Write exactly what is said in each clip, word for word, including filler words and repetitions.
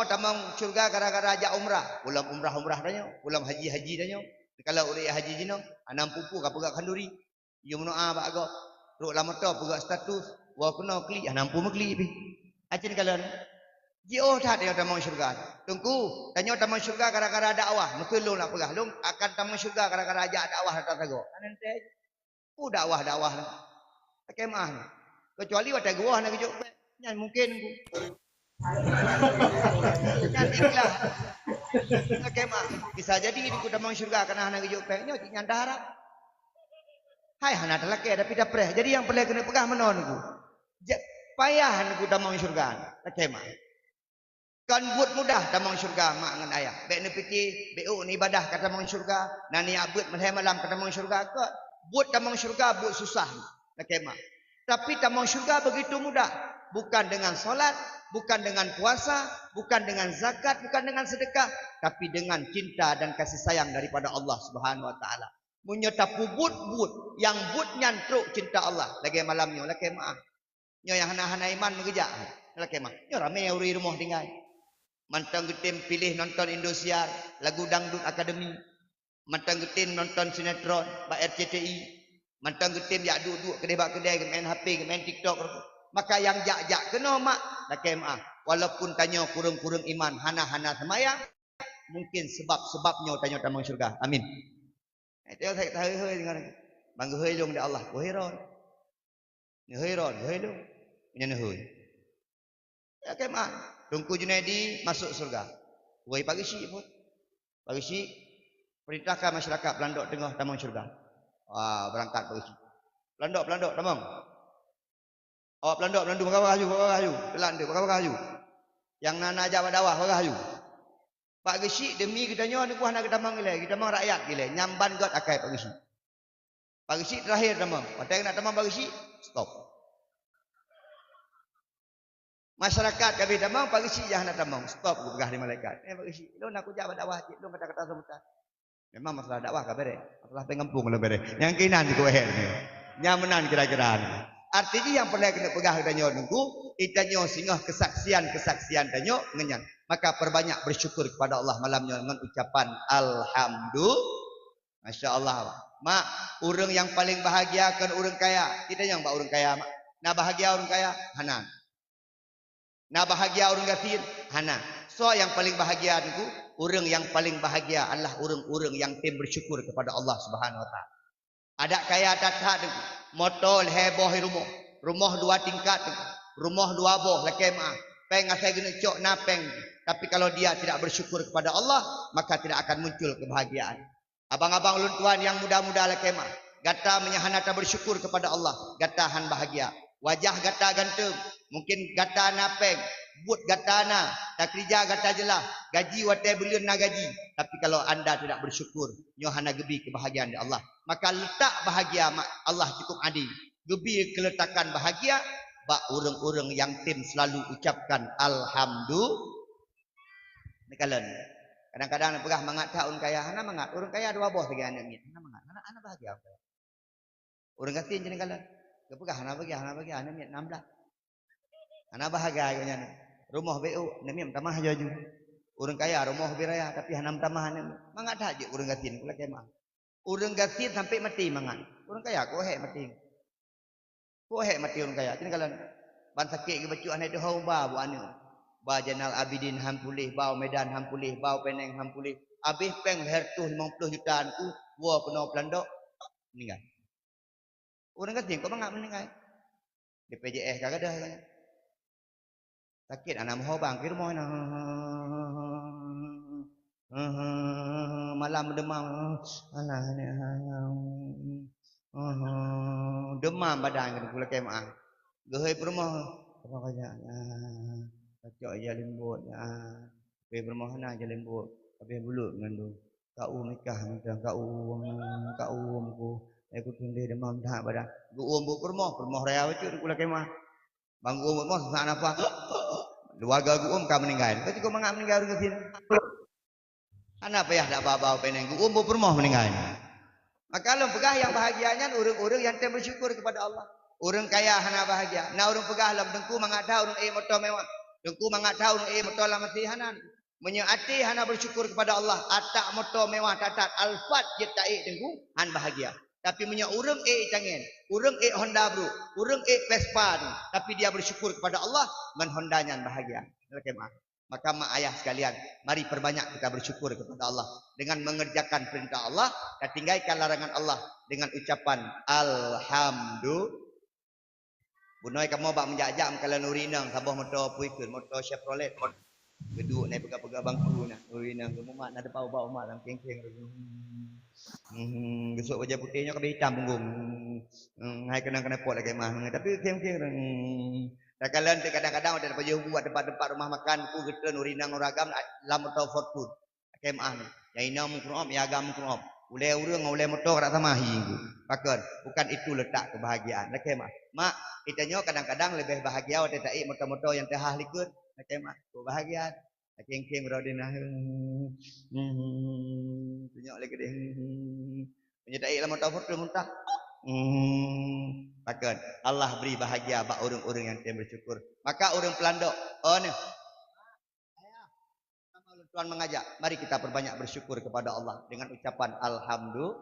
tamong syeuruga gara-gara jak umrah. Ulôn umrah-umrah tanyoe, ulôn haji-haji tanyoe. Kalau ureuëng haji jinoe, hana mampu ka peugah khanduri. Yue meunoe bak gob. Trok lam moto peugah status. Woe keunoe klik, hana mampu meuklik pih. Acin kalon. Jiôh that tanyoe tamong syeuruga. Teungku, tanyoe tamong syeuruga gara-gara dakwah. Meukeue lôn nak peugah, lôn akan tamong syeuruga gara-gara jak dakwah ata sagoe. Hana teuntèe. Peue dakwah-dakwah nyan? Lakèe meu'ah nyan. Keucuali watèe geuwoe hana geujok bèk. Nyan mungken ku. Nyan ikhlas. Lakèe meu'ah. Bisa jadi di tamong syeuruga kareuna hana geujok bèk. Nyoe cit nyan taharap. Hai hana talakèe tapi tapreh. Jadi nyang peureulèe keuneuk peugah meunoe nyoe ku. Ja-, payah nyoe ku tamong syeuruga. Lakèe meu'ah. Kon buet mudah tamong syeuruga mak ngon ayah. Bèk neupike, bèk ôk neuibadah ka tamong syeuruga, na neujak beuet meulhèe malam ka tamong syeuruga. Kon buet tamong syeuruga buet susah. Lakèe meu'ah. Tapi tamong syeuruga begitu mudah. Bukan dengan salat, bukan dengan puasa, bukan dengan zakat, bukan dengan sedekah, tapi dengan cinta dan kasih sayang daripada Allah Subhanahu wa Taala. Meunyoe tapeubuet buet, nyang buet nyan trok cinta Allah, lagèe malam nyoe, lakèe meu'ah. Nyoe nyang hana-hana iman meugeujak, lakèe meu'ah. Nyoe ramè ureueng rumoh tinggai. Mantong geutem piléh nonton Indosiar, lagu dangdut akademi. Mantong geutem nonton sinetron bak R C T I. Mantong geutem jak duek-duek keudeh bak keudè, geumeu'en H P, geumeu'en TikTok. Maka nyang jak-jak keunoe mak, lakèe meu'ah. Walaupun tanyoe kureueng-kureueng iman, hana-hana seumayang, mungkin sebab-sebab nyoe tanyoe tamong syeuruga. Amin. Itu saya tahu-tahu dengan bang geuhôi lôn di Allah, geuhôi ron. Neuhôi ron, geuhôi lôn. Meunyoe neuhôi. Ya, keman. Teungku Junaidi masuk syeuruga. Woi, Pak Geuchik pun. Pak Geuchik, perintahkan masyarakat Pelandok Teungoh tamong syeuruga. Wah, beurangkat Pak Geuchik. Pelandok, Pelandok, tamong. Awak Pelandok, Pelandok, bagawa haju, bagawa haju. Pelandok, bagawa haju. Nyang na, na jak bak dakwah, bagawa haju. Pak Geuchik demi geutanyoe neuboh na geutamong ilèe, geutamong rakyat ilèe. Nyang ban göt akai Pak Geuchik. Pak Geuchik terakhir tamong. Watèe nak tamong Pak Geuchik, stop. Masyarakat ka abéh tamong, Pak Geuchik nyang hana tamong. Stop, geupeugah lé malaikat. Eh, Pak Geuchik, lôn na kujak bak dakwah cit, lôn kata-kata sambutan. Memang masalah dakwah ka bèrèh, masalah péng gampông ka bèrèh. Nyang keunan jikeuh nyoe. Nyang meunan kira-kira nyoe. Arti jih nyang peureulèe keuneuk peugah geutanyoe nunggu, geutanyoe singoh keusaksian-keusaksian tanyoe ngon nyan. Maka perbanyak bersyukur kepada Allah malam nyoe ngon ucapan alhamdulillah. Masya Allah. Mak, ureueng nyang paleng bahagia kon ureueng kaya. Kita nyang bak ureueng kaya, mak. Na bahagia ureueng kaya? Hana. Na bahagia ureueng gasien? Hana. Soe nyang paleng bahagia teungku? Ureueng nyang paleng bahagia adalah ureueng-ureueng nyang tem bersyukur kepada Allah Subhanahu Wa Taala. Adak kaya that-that teungku. Moto lhèe boh rumoh. Rumoh dua tingkat teungku. Rumoh dua boh lakèe meu'ah. Péng asai geuneuk cok na péng. Tapi kalau dia tidak bersyukur kepada Allah, maka tidak akan muncul kebahagiaan. Abang-abang ulôn tuan nyang muda-muda lakèe meu'ah, gata meunyoe hana tabersyukur kepada Allah, gata han bahagia. Wajah gata ganteng, mungkin gata na péng, buet gata na, takeurija gata jeulaih, gaji watèe buleuen na gaji, tapi kalau anda tidak bersyukur, nyoe hana geubi kebahagiaan di Allah. Maka letak bahagia ma-, Allah cukup adil. Geubi keuletakan bahagia bak ureueng-ureueng nyang tem selalu ucapkan alhamdulillah. Neukalon. Kadang-kadang neupeugah mangat that ureueng kaya, hana mangat. Ureueng kaya dua boh sagai aneuk miet, hana mangat. Hana, hana bahagia ureueng kaya. Ureueng gasien jih neukalon. Geupeugah hana bahagia, hana bahagia, aneuk miet nam blah. Hana bahagia geuh nyan. Rumoh beu, aneuk miet meutamah laju-laju. Ureueng kaya rumoh beu raya, tapi hana meutamah aneuk miet. Mangat that jih ureueng gasien, kula kemah. Ureueng gasien sampai maté mangat. Ureueng kaya kok hék maté. Kok hék maté ureueng kaya? Cit neukalon. Ban sakét geubacut hana teuhôi ba buet aneuk. Ba Zainal Abidin han puléh, ba u Medan han puléh, ba u Penang han puléh. Abéh péng lhèe reutôh limong ploh juta nyan ku, woe keunoe Pelandok, meuninggai. Ureueng gasien kok mangat meuninggai? B P J S ka gadôh kan. Sakét hana meuho bang, keu rumoh na. Malam deumam. Alah, ni. Deumam badan keu lakèe meu'ah. Geuhôi peurumoh. Apa kajak? Pacok ija leumbot. Geuhôi peurumoh hana ija leumbot. Habéh buleuk meunan tu. Ka uem ikah mantong, ka uem, ka uem ku. Eh, ku tundeh deumam that badan. Geuuem bak peurumoh, peurumoh raya bacut keu lakèe meu'ah. Bang geuuem bak peurumoh, sesak nafah. Dua ga geuuem ka meuninggai. Ka cukup mangat meuninggai ureueng gasien. Hana payah dak ba-ba u Penang, geuuem bak peurumoh meuninggai. Maka lôn peugah nyang bahagia nyan ureueng-ureueng nyang tem bersyukur kepada Allah. Ureueng kaya hana bahagia. Na ureueng peugah lom, teungku mangat that ureueng ék moto mewah. Teungku mangat that ureuëng ék moto lam até hana. Meunyoe até hana bersyukur kepada Allah, atak moto mewah that-that, Alphard jeuet taék Teungku, han bahagia. Tapi meunyoe ureuëng ék itangen, ureuëng ék Honda brôk, ureuëng ék Vespa tu, tapi dia bersyukur kepada Allah, ngon Honda nyan bahagia. Lakée meuah. Maka mak ayah sekalian, mari perbanyak kita bersyukur kepada Allah dengan mengerjakan perintah Allah, dan tinggalkan larangan Allah dengan ucapan alhamdulillah. Bunoe kamoe bak meujak-jak meukalon ureuëng inong saboh moto pui kheun, moto Chevrolet. Geuduek na peugah-peugah bangku na, ureuëng inong geumumat na depan ubak umat lam kengkeng. Hmm, geusok bajée putéh nyoe ka hitam punggong. Hmm, hai keunong keuneupot lakée meuah. Tapi kengkeng. Hmm. Takalon teuk kadang-kadang watée tapajoh bu bak teumpat-teumpat rumoh makan, ku geutreun ureuëng inong ureuëng agam lam moto Fortuner. Lakée meuah nyoe. Nyang inong meukeureuëb, nyang agam meukeureuëb. Ulée ureuëng ngon ulée moto ka sama hi. Pakon? Bukan itu letak kebahagiaan. Lakée meuah. Mak, geutanyoe kadang-kadang leubeh bahagia watée taék moto-moto nyang teuhah likot. Lakée meuah. Kok bahagia. Kengkeng uroe dina. Tunyok lé keudeh. Meunyoe taék lam moto Fortuner muntah. Pakon? Allah beri bahagia bak ureuëng-ureuëng nyang tem bersyukur. Maka ureuëng peulandok, oh neh. Sama ulôn tuan mengajak, mari kita perbanyak bersyukur kepada Allah dengan ucapan alhamdulillah.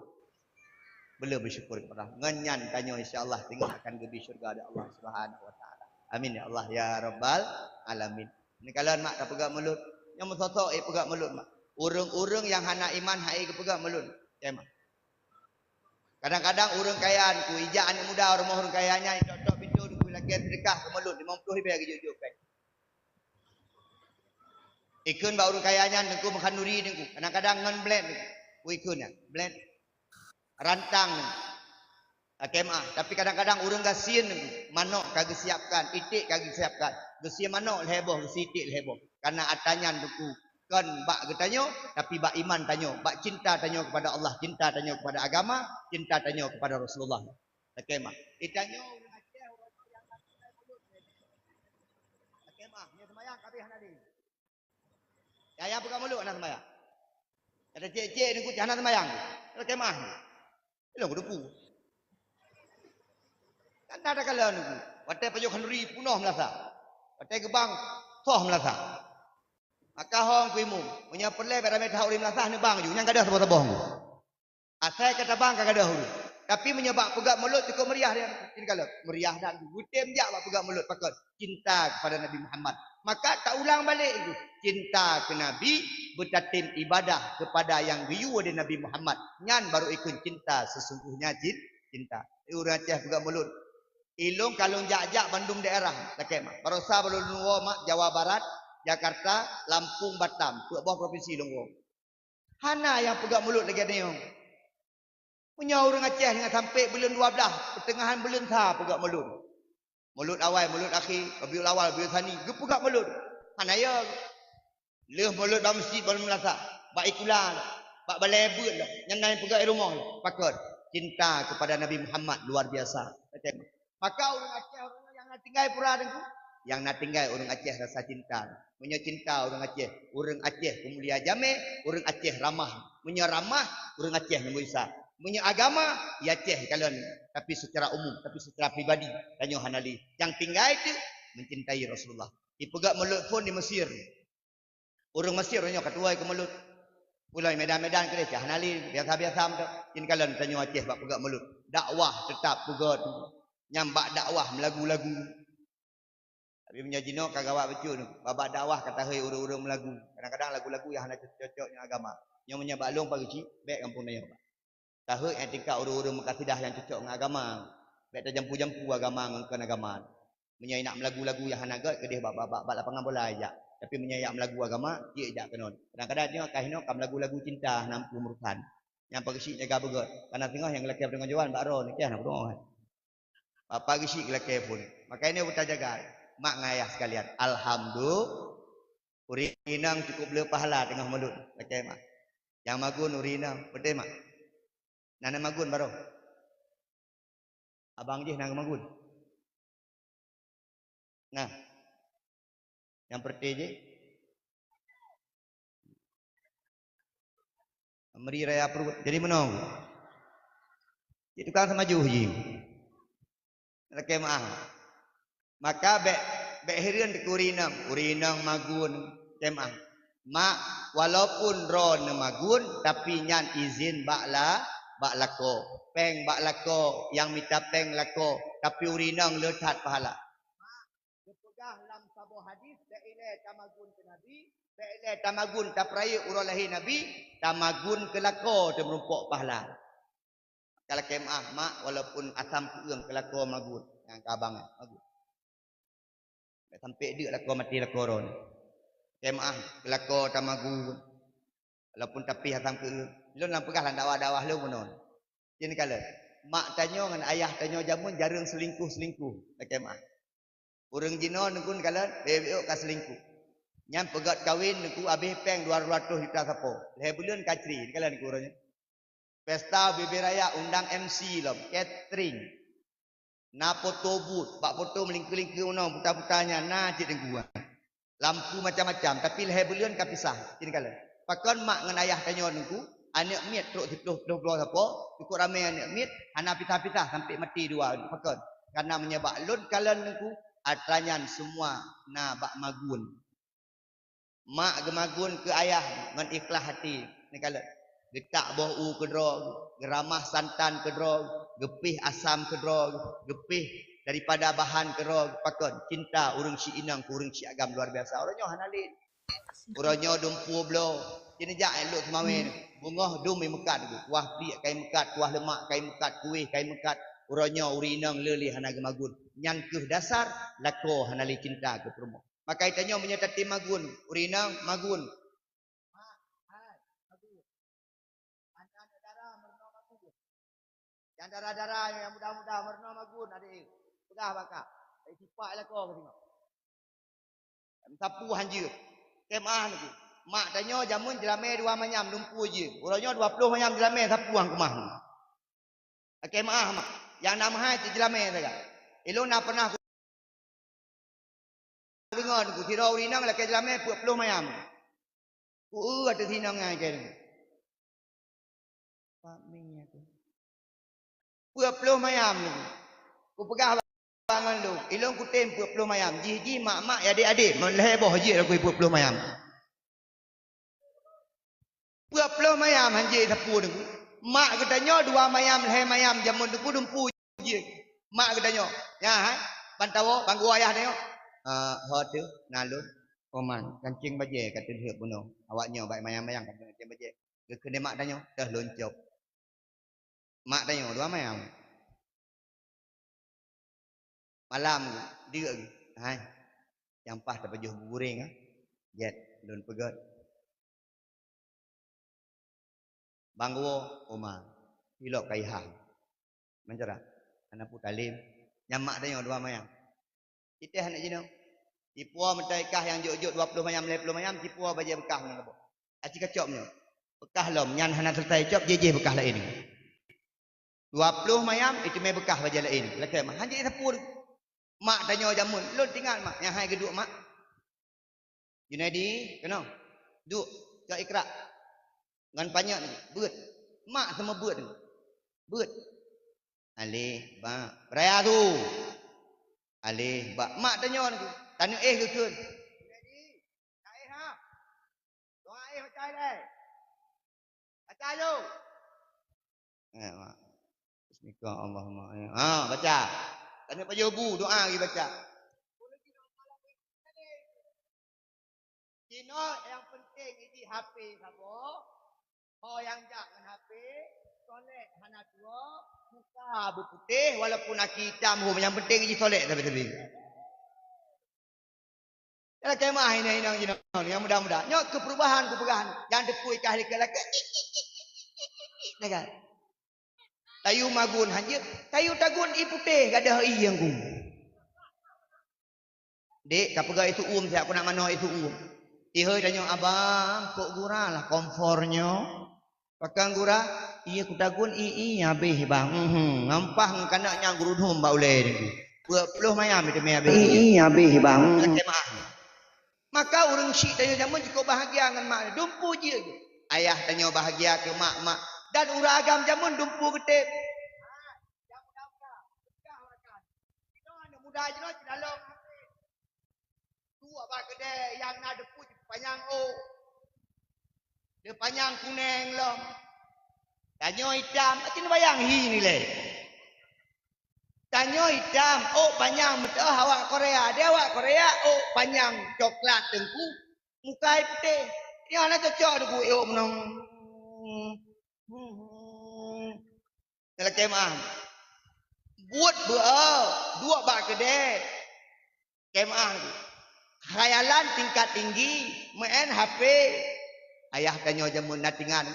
Bela bersyukur kepada Allah. Ngon nyan tanyoe insya Allah teungoh akan geubri syurga di Allah Subhanahu wa taala. Amin ya Allah ya rabbal alamin. Neukalon mak tapeugah mulod. Nyang meusosok ék peugah mulod mak. Ureuëng-ureuëng nyang hana iman hai geupeugah mulod. Kadang-kadang ureuëng kaya ku ijak aneuk muda rumoh ureuëng kaya nyan itok-tok pintoe dukui lakée seudeukah keu mulod limong ploh ribée geujok-jok péng. Ikheun bak ureuëng kaya nyan Teungku meukanuri Teungku. Kadang-kadang ngon blend Teungku. Ku ikheun nyan, blend. Rantang Teungku. Lakée meuah. Tapi kadang-kadang ureuëng gasien Teungku. Manok ka geusiapkan, iték ka geusiapkan. Gasien manok lhée boh, gasien iték lhée boh. Karena atra nyan Teungku. Kon bak geutanyoe, tapi bak iman tanyoe, bak cinta tanyoe kepada Allah, cinta tanyoe kepada agama, cinta tanyoe kepada Rasulullah. Lakée meuah. Geutanyoe ureuëng Aceh, ureuëng nyang na tinggai mulod. Lakée meuah, nyoe seumayang ka habéh hana lé. Yahya peugah mulod hana seumayang. Kata cék-cék ni kucing hana seumayang. Lakée meuah. Ilong kudupu. Kan ada kala ni. Watée pajoh khanduri punoh meulasa. Watée geubang soh meulasa. Maka hong kuimu. Meunyoe peureulée bak ramé that ureuëng meulasa neubang ju. Nyang gadoh saboh-saboh ngu. Asai ka tabang ka gadoh ureuëng. Tapi meunyoe bak peugah mulod cukôp meriah dia. Cit kalon. Meriah dan geutem jak bak peugah mulod pakon cinta kepada Nabi Muhammad. Maka taulang balek itu. Cinta ke Nabi, beutatem ibadah kepada yang geuyue di Nabi Muhammad. Nyan baru ikun cinta sesungguhnya cin-, cinta. Eh, ureuëng Aceh peugah mulod. Ilong kalon jak-jak bandum daerah. Lakée meuah. Barosa balon lôn woe mak Jawa Barat, Jakarta, Lampung, Batam. Peuet boh provinsi lôn woe. Hana nyang peugah mulod lagée nyoe. Meunyoe ureuëng Aceh nyang sampai buleuen dua belas, peuteungahan buleuen sa peugah mulod. Mulod awai, mulod akhé, Rabiul Awal, Rabiul Tsani, geupeugah mulod. Hana ya. Lheueh mulod bak meuseujid, bak meulasa, bak ikula, bak balée beuet lah. Nyan na nyang peugah i rumoh lah. Pakon? Cinta kepada Nabi Muhammad luar biasa. Maka ureuëng Aceh ureuëng nyang na tinggai pura Teungku. Nyang na tinggai ureuëng Aceh rasa cinta. Meunyoe cinta ureuëng Aceh, ureuëng Aceh peumulia jamé, ureuëng Aceh ramah. Meunyoe ramah, ureuëng Aceh neumeuisa. Meunyoe agama, ya Aceh kalon, tapi secara umum, tapi secara pribadi tanyoe hana lé. Nyang tinggai teuk mencintai Rasulullah. Ipeugah mulod phon di Mesir. Ureuëng Mesir nyoe ka tuwai keu mulod. Ulai Medan-Medan keudeh cah hana lé, biasa-biasa mantong. Cit kalon tanyoe Aceh bak peugah mulod. Dakwah tetap peugah tu. Nyang bak dakwah meulagu-lagu. Tapi meunyoe jinoe ka gawat bacut, babah dakwah ka tahôi ureuëng-ureuëng meulagu. Kadang-kadang lagu-lagu nyang hana cocok ngon agama. Nyoe meunyoe bak lôn pageujih, bék gampông tanyoe. Tahôi nyang tingkat ureuëng-ureuëng meukasidah nyang cocok ngon agama. Bék tajampu-jampu agama ngon kon agama. Meunyoe nak meulagu-lagu nyang hana gét, keudeh bak, bak, bak, bak lapangan bola jak. Tapi meunyoe jak meulagu agama, cit jak keunoe. Kadang-kadang nyoe ka hinoe ka meulagu-lagu cinta hana mampu meurusan. Nyang pageujih jaga beugét. Karena singoh nyang lakée deungon jawan bak droe nyoe hana peurunoe. Apa geusyik lakée phon. Maka ini kita jaga. Mak ngon ayah sekalian. Alhamdulillah. Ureuëng inong cukup le pahala teungoh mulod. Lakée mak. Nyang magun ureuëng inong. Beutôi mak? Na nyang magun baroe. Abang jih na magun. Nah. Nyang peureuté jih. Meri raya pruet. Jadi meunoe. Jadi tukang seumaju jih. Lakée meuah. Maka bék Bék hireuen teuku ureueng inong, ureueng inong magun keumaah. Mak, walaupun droeneuh magun, tapi nyan izin bak la-, bak lakoe. Péng bak lakoe, nyang mita péng lakoe, tapi ureueng inong le that pahala. Geupeugah lam saboh hadis, bék ilée tamagun keu Nabi, bék ilée tamagun tapeurayeuk uroe lahé Nabi, tamagun keu lakoe teumeurumpok pahala. Ka lakée meu'ah mak, walaupun asam keu'eueng keu lakoe magun, nyang ka abang nyan, magun. Bék sampoe deuk lakoe maté lakoe droeneuh. Lakée meu'ah keu lakoe tamagun, walaupun tapih asam keu'eueng. Lôn lam peugah lam dakwah-dakwah lôn bunoe. Cit neukalon, mak tanyoe ngon ayah tanyoe jameun jareueng seulingkuh-seulingkuh, lakée meu'ah. Ureueng jinoe neuku neukalon, bék-bék ka seulingkuh. Nyan peugét kawen neuku abéh péng dua ratus juta sapo. Lhée buleuen ka cre, neukalon neuku uroe nyoe. Pesta ubé-bé raya undang M C lom, catering. Na foto booth, bak foto meulingkeu-lingkeu unoe, buta-buta nyan, na cit neuku. Lampu macam-macam, tapi lhée buleuen ka pisah, cit neukalon. Pakon mak ngon ayah tanyoe neuku, aneuk miet trok siplôh, ploh bloe sapo, cukôp ramé aneuk miet, hana pisah-pisah sampoe maté dua. Pakon? Karena meunyoe bak lôn kalon neuku, atra nyan seumua na bak magun. Mak geumagun keu ayah ngon ikhlaih hati, neukalon. Geutak boh u keudroe, geuramah santan keudroe, geupih asam keudroe, geupih daripada bahan keudroe, pakon? Cinta ureueng si inong keu ureueng si agam luar biasa. Uroe nyoe hana lé. Uroe nyoe dumpeue bloe, cit neujak lôn seumawén, beungoh dum i meukat, kuah pliek kai meukat, kuah leumak kai meukat, kueh kai meukat. Uroe nyoe ureueng inong le lé hana geumagun. Nyan kheueh dasar lakoe hana lé cinta keu peurumoh. Maka tanyoe meunyoe tatem magun, ureueng inong magun. Mak, hai, magun. Aneuk-aneuk dara meurunoe magun. Nyang dara-dara nyang muda-muda meurunoe magun, adék. Peugah bak kah. Ai sipak lakoe keu singoh. Sapeue han jeuet. Keumaah neuku. Mak tanyoe jameun jeulamé dua manyam dumpeue jeuet. Uroe nyoe dua ploh manyam jeulamé sapeue han keumah. Lakée meu'ah mak, nyang na meuhai cit jeulamé sagai. Ilôn na pernah kudeungoe neuku, sidroe ureueng inong lakée jeulamé peuet ploh manyam. Ku eu ateueh inong nyan keu neuku. Pak Mie aku. Peuet ploh manyam neuku. Kupeugah bak ngon lôn, ilôn kutem peuet ploh manyam. Jih-jih mak-mak ya adék-adék, mon lhée boh jeuet aku peuet ploh manyam. Peuet ploh manyam han jeuet sapeue neuku. Mak geutanyoe dua manyam, lhée manyam jameun neuku dumpeue jeuet. Mak geutanyoe. Nyan hai, ban tawoe, ban geuwoe ayah tanyoe. Ah, ho teuh, na lôn. Oman, kancing bajée ka teulheueh bunoe. Awak nyoe bai manyam-manyam ka teulheueh kancing bajée. Geukheun lé mak tanyoe, teuh lôn cop. Mak tanyoe dua manyam. Malam deuk, hai. Nyang paih tapajoh bu guréng, ah. Jeuet lôn peugét. Bang geuwoe, oma. Ilok kaiha. Mancara. Aneuk pu talem. Nyan mak tanyoe dua manyam. Citeh aneuk jinoe. Cipoe meutai kah nyang jok-jok dua ploh manyam, lhée ploh manyam, cipoe bajée beukah ngon gabok. Aci kacok nyoe. Beukah lom, nyan hana seuleusai cok, jih-jih beukah laén. Dua ploh manyam, iteumé beukah bajée laén. Lakée meu'ah, han jeuet sapeue. Mak tanyoe jameun, lôn tingat mak, nyang hai geuduek mak. Junaidi, keunoe. Duek, cok Iqra. Ngon panyöt ni, beuet. Mak seumeubeuet ni. Beuet. Aleh, ba. Beuraya su. Aleh, ba. Mak tanyoe ni, taneuk éh geukheun. Junaidi, ka éh ha? Doa éh baca ilée. Baca laju. Eh, mak. Bismika Allahumma. Eh, ha, baca. Tanya pajoh bu, doa lagi baca. Jinoe nyang penting iji H P saboh. Ho nyang jak ngon H P, solek hana tuwoe, muka beuputéh walaupun aki itam hom, nyang penting iji solek sabe-sabe. Dalam kemah inong-inong jinoe nyang muda-muda. Nyoe keu perubahan kupeugah, nyang teupui kah lé lakée. Nah kan? Tayue magun hanjeuet, tayue tagun ié putéh gadôh ié nyang gu. Dek, ka peugah ié su'um siat, keunak manoe ié su'um. Ihôi tanyoe, "Abang, kok gura lah kompor nyoe?" Pakon gura, "Ié kutagun ié, ié habéh, Bang." Mhm, ngampah ngon kanak nyang geurudum bak ulée nyoe. Peuet ploh manyam iteumé habéh. Ié, ié habéh, Bang. Lakée meu'ah. Maka ureuëng syiek tanyoe jameun cukôp bahagia ngon mak, dumpeue jih. Ayah tanyoe bahagia keu mak-mak, dan ureuëng agam jameun dumpeue geutem. Nyang muda-muda, peugah rakan. Jinoe aneuk muda jinoe sidalong H P. Buet bak keudè nyang na deungon panyang ôk. Deungon panyang kunèng lom. Tanyoe itam, aci neubayang hi nilai. Tanyoe itam, ôk panyang meuteuh awak Korea. Di awak Korea, ôk panyang coklat teungku, muka putéh. Nyoe hana cocok deungon ôk meunong. Dalam kemah. Buet beu, duek bak keudè. Kemah. Khayalan tingkat tinggi, meu'en H P. Ayah tanyoe jameun na tingan,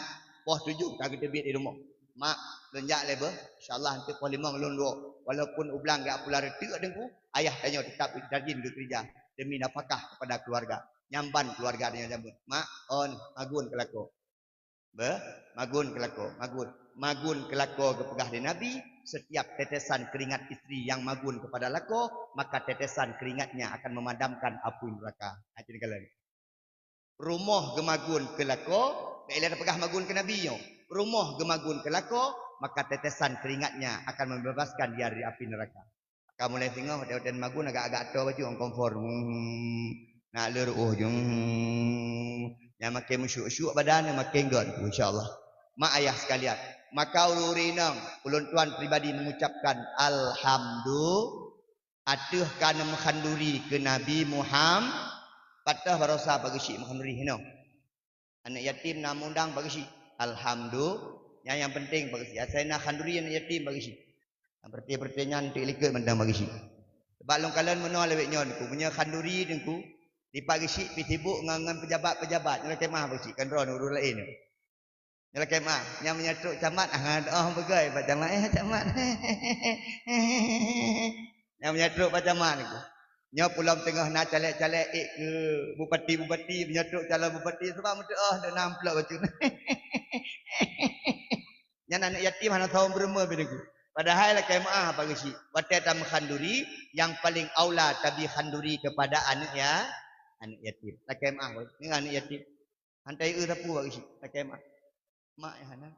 poh tujoh ka geuteubiet di rumoh. Mak, lôn jak lé beuh. Insya Allah, nanti poh limong lôn duek. Walaupun ublang gak pula reuteuek deungku, ayah tanyoe tetap rajin geukeureuja demi nafakah kepada keluarga. Nyamban keluarga tanyoe jameun. Mak, on, magun keu lakoe. Beuh, magun keu lakoe, magun. Magun keu lakoe geupeugah lé Nabi, setiap tetesan keringat istri yang magun kepada lakoe, maka tetesan keringatnya akan memadamkan api neraka. Ha, jadi kalian. Rumoh geumagun keu lakoe, bèk lé tapeugah magun keu Nabi nyoe. Rumoh geumagun keu lakoe, maka tetesan keringatnya akan membebaskan dia dari api neraka. Ka mulai singoh, watèe-watèe magun agak-agak toe baju ngon kompor. Hmm. Nak leuruoh ju. Hmm. Nyang makin meusyuk-syuk badan, makin gèt, insya Allah. Mak ayah sekalian, maka ureueng-ureueng inong, ulôn tuan pribadi mengucapkan alhamdulillah ateueh ka neumeumeukhanduri keu Nabi Muhammad. Pat teuh barosa bak geuchik meukhanduri hinoe. Aneuk yatim na meuundang bak geuchik. Alhamdulillah. Nyang, nyang penting bak geuchik. Asai na khanduri aneuk yatim bak geuchik. Nyang peureuté-peureuté nyan teuk likot mantong bak geuchik. Sebab lôn kalon meunoe lawét nyoe teungku. Meunyoe khanduri teungku, dipat geuchik pih sibuk ngon, ngon pejabat-pejabat. Nyoe lakèe meu'ah bak geuchik, kon droeneuh ureueng laén. Nyoe lakèe meu'ah. Nyang meunyoe trok camat, ah, oh, beugöi bak camat. Eh, camat. Nyang meunyoe trok bak camat teungku. Nyoe pulom teungoh na caleg-caleg ék keu bupati-bupati, meunyoe trok calon bupati, sabab meuteuoh deuek na amplop bacut. Nyan aneuk yatim hana soe meurumoh bak teungku. Padahai lakèe meu'ah bak geuchik. Watèe tameukhanduri, nyang paléng aula tabi khanduri keupada aneuk ya, aneuk yatim. Lakèe meu'ah bak geuchik. Nyan aneuk yatim. Hantai eu sapeue bak geuchik. Lakèe meu'ah. Mak nyang hana.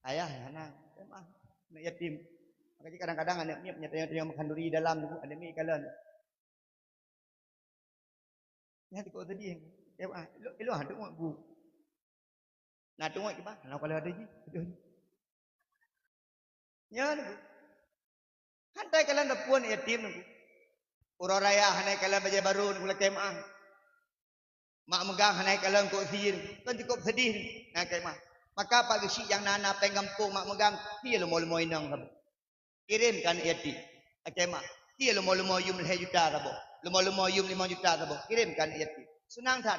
Ayah nyang hana, eh, mah, aneuk yatim. Maka kadang-kadang aneuk miet nyang tanyong-tanyong meukhanduri dalam tu, aneuk miet kalon. Nyan teukok sedih. Eh, mah, ilôn, ilôn hana teungoh bu. Na teungoh kiban, na kalau ada ji. Aduh. Nyan teungku. Hantai kalon sapeue aneuk yatim teungku. Uroe raya hana kalon bajèe barô teungku lakèe meu'ah. Mak meugang hana kalon kok sir, kan cukup sedih. Nah, kemah. Maka bak geuchik nyang na-na péng gampông mak meugang, sie leumo-leumo inong saboh. Kirém keu aneuk yatim. Lakèe meu'ah. Sie leumo-leumo yum lhèe juta saboh. Leumo-leumo yum limong juta saboh. Kirém keu aneuk yatim. Seunang that.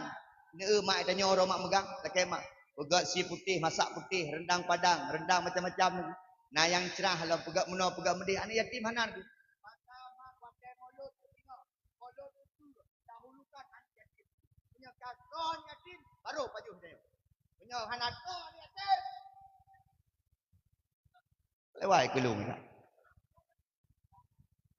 Neu mak tanyoe uroe mak meugang. Lakèe meu'ah. Peugöt sie putéh, masak putéh, rendang padang, rendang macam-macam. Na nyang crah lom peugöt meunoe, peugöt meudéh. Aneuk yatim hana teungku. Maka mak watèe mulod teudeungoe, mulod teupeu, dahulukan aneuk yatim. Meunyoe ka droe aneuk yatim, barô pajoh dayah. Meunyoe hana droe aneuk yatim, lewai keulung dah.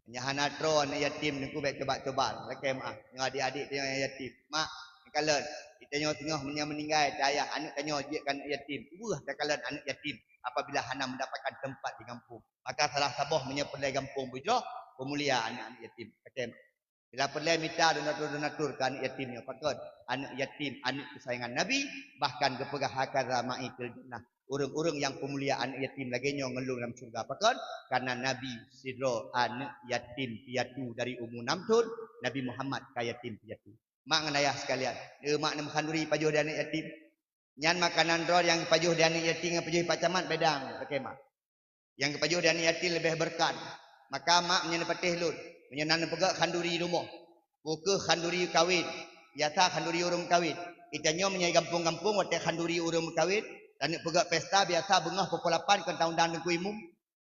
Meunyoe hana droe aneuk yatim, teungku bèk coba-coba. Lakèe meu'ah. Nyoe adik-adik tanyoe nyang yatim. Mak, kalon. Di tanyoe singoh meunyoe meuninggai, teu ayah, aneuk tanyoe jeuet keu aneuk yatim. Weueh takalon aneuk yatim apabila hana mendapatkan tempat di gampông. Maka salah saboh meunyoe peureulèe gampông beujroh, peumulia aneuk-aneuk yatim. Lakèe meu'ah. Bila peureulèe mita donatur-donatur keu aneuk yatim nyoe, pakon? Aneuk yatim, aneuk keusayangan Nabi, bahkan geupeugah, "Hakaza ma'i fil jannah." Ureueng-ureueng nyang peumulia aneuk yatim lagèe nyoe ngon lôn lam syeuruga, pakon? Karena Nabi sidroe aneuk yatim piatu dari umu nam thon, Nabi Muhammad ka yatim piatu. Mak ngon ayah sekalian, eh, mak neumeuhan duri pajoh di aneuk yatim. Nyan makanan droe nyang geupajoh di aneuk yatim ngon pajoh di pak camat beda, lakèe mak. Nyang geupajoh di aneuk yatim leubeh beureukat. Maka mak meunyoe neupatéh lôn, meunyoe na neupeugöt khanduri rumoh, peu kheueh khanduri kawén, biasa khanduri ureueng meukawen. Geutanyoe meunyoe gampông-gampông watèe khanduri ureueng meukawen, taneuk peugöt pesta biasa beungoh pukul lapan kon taundang Teungku Imum.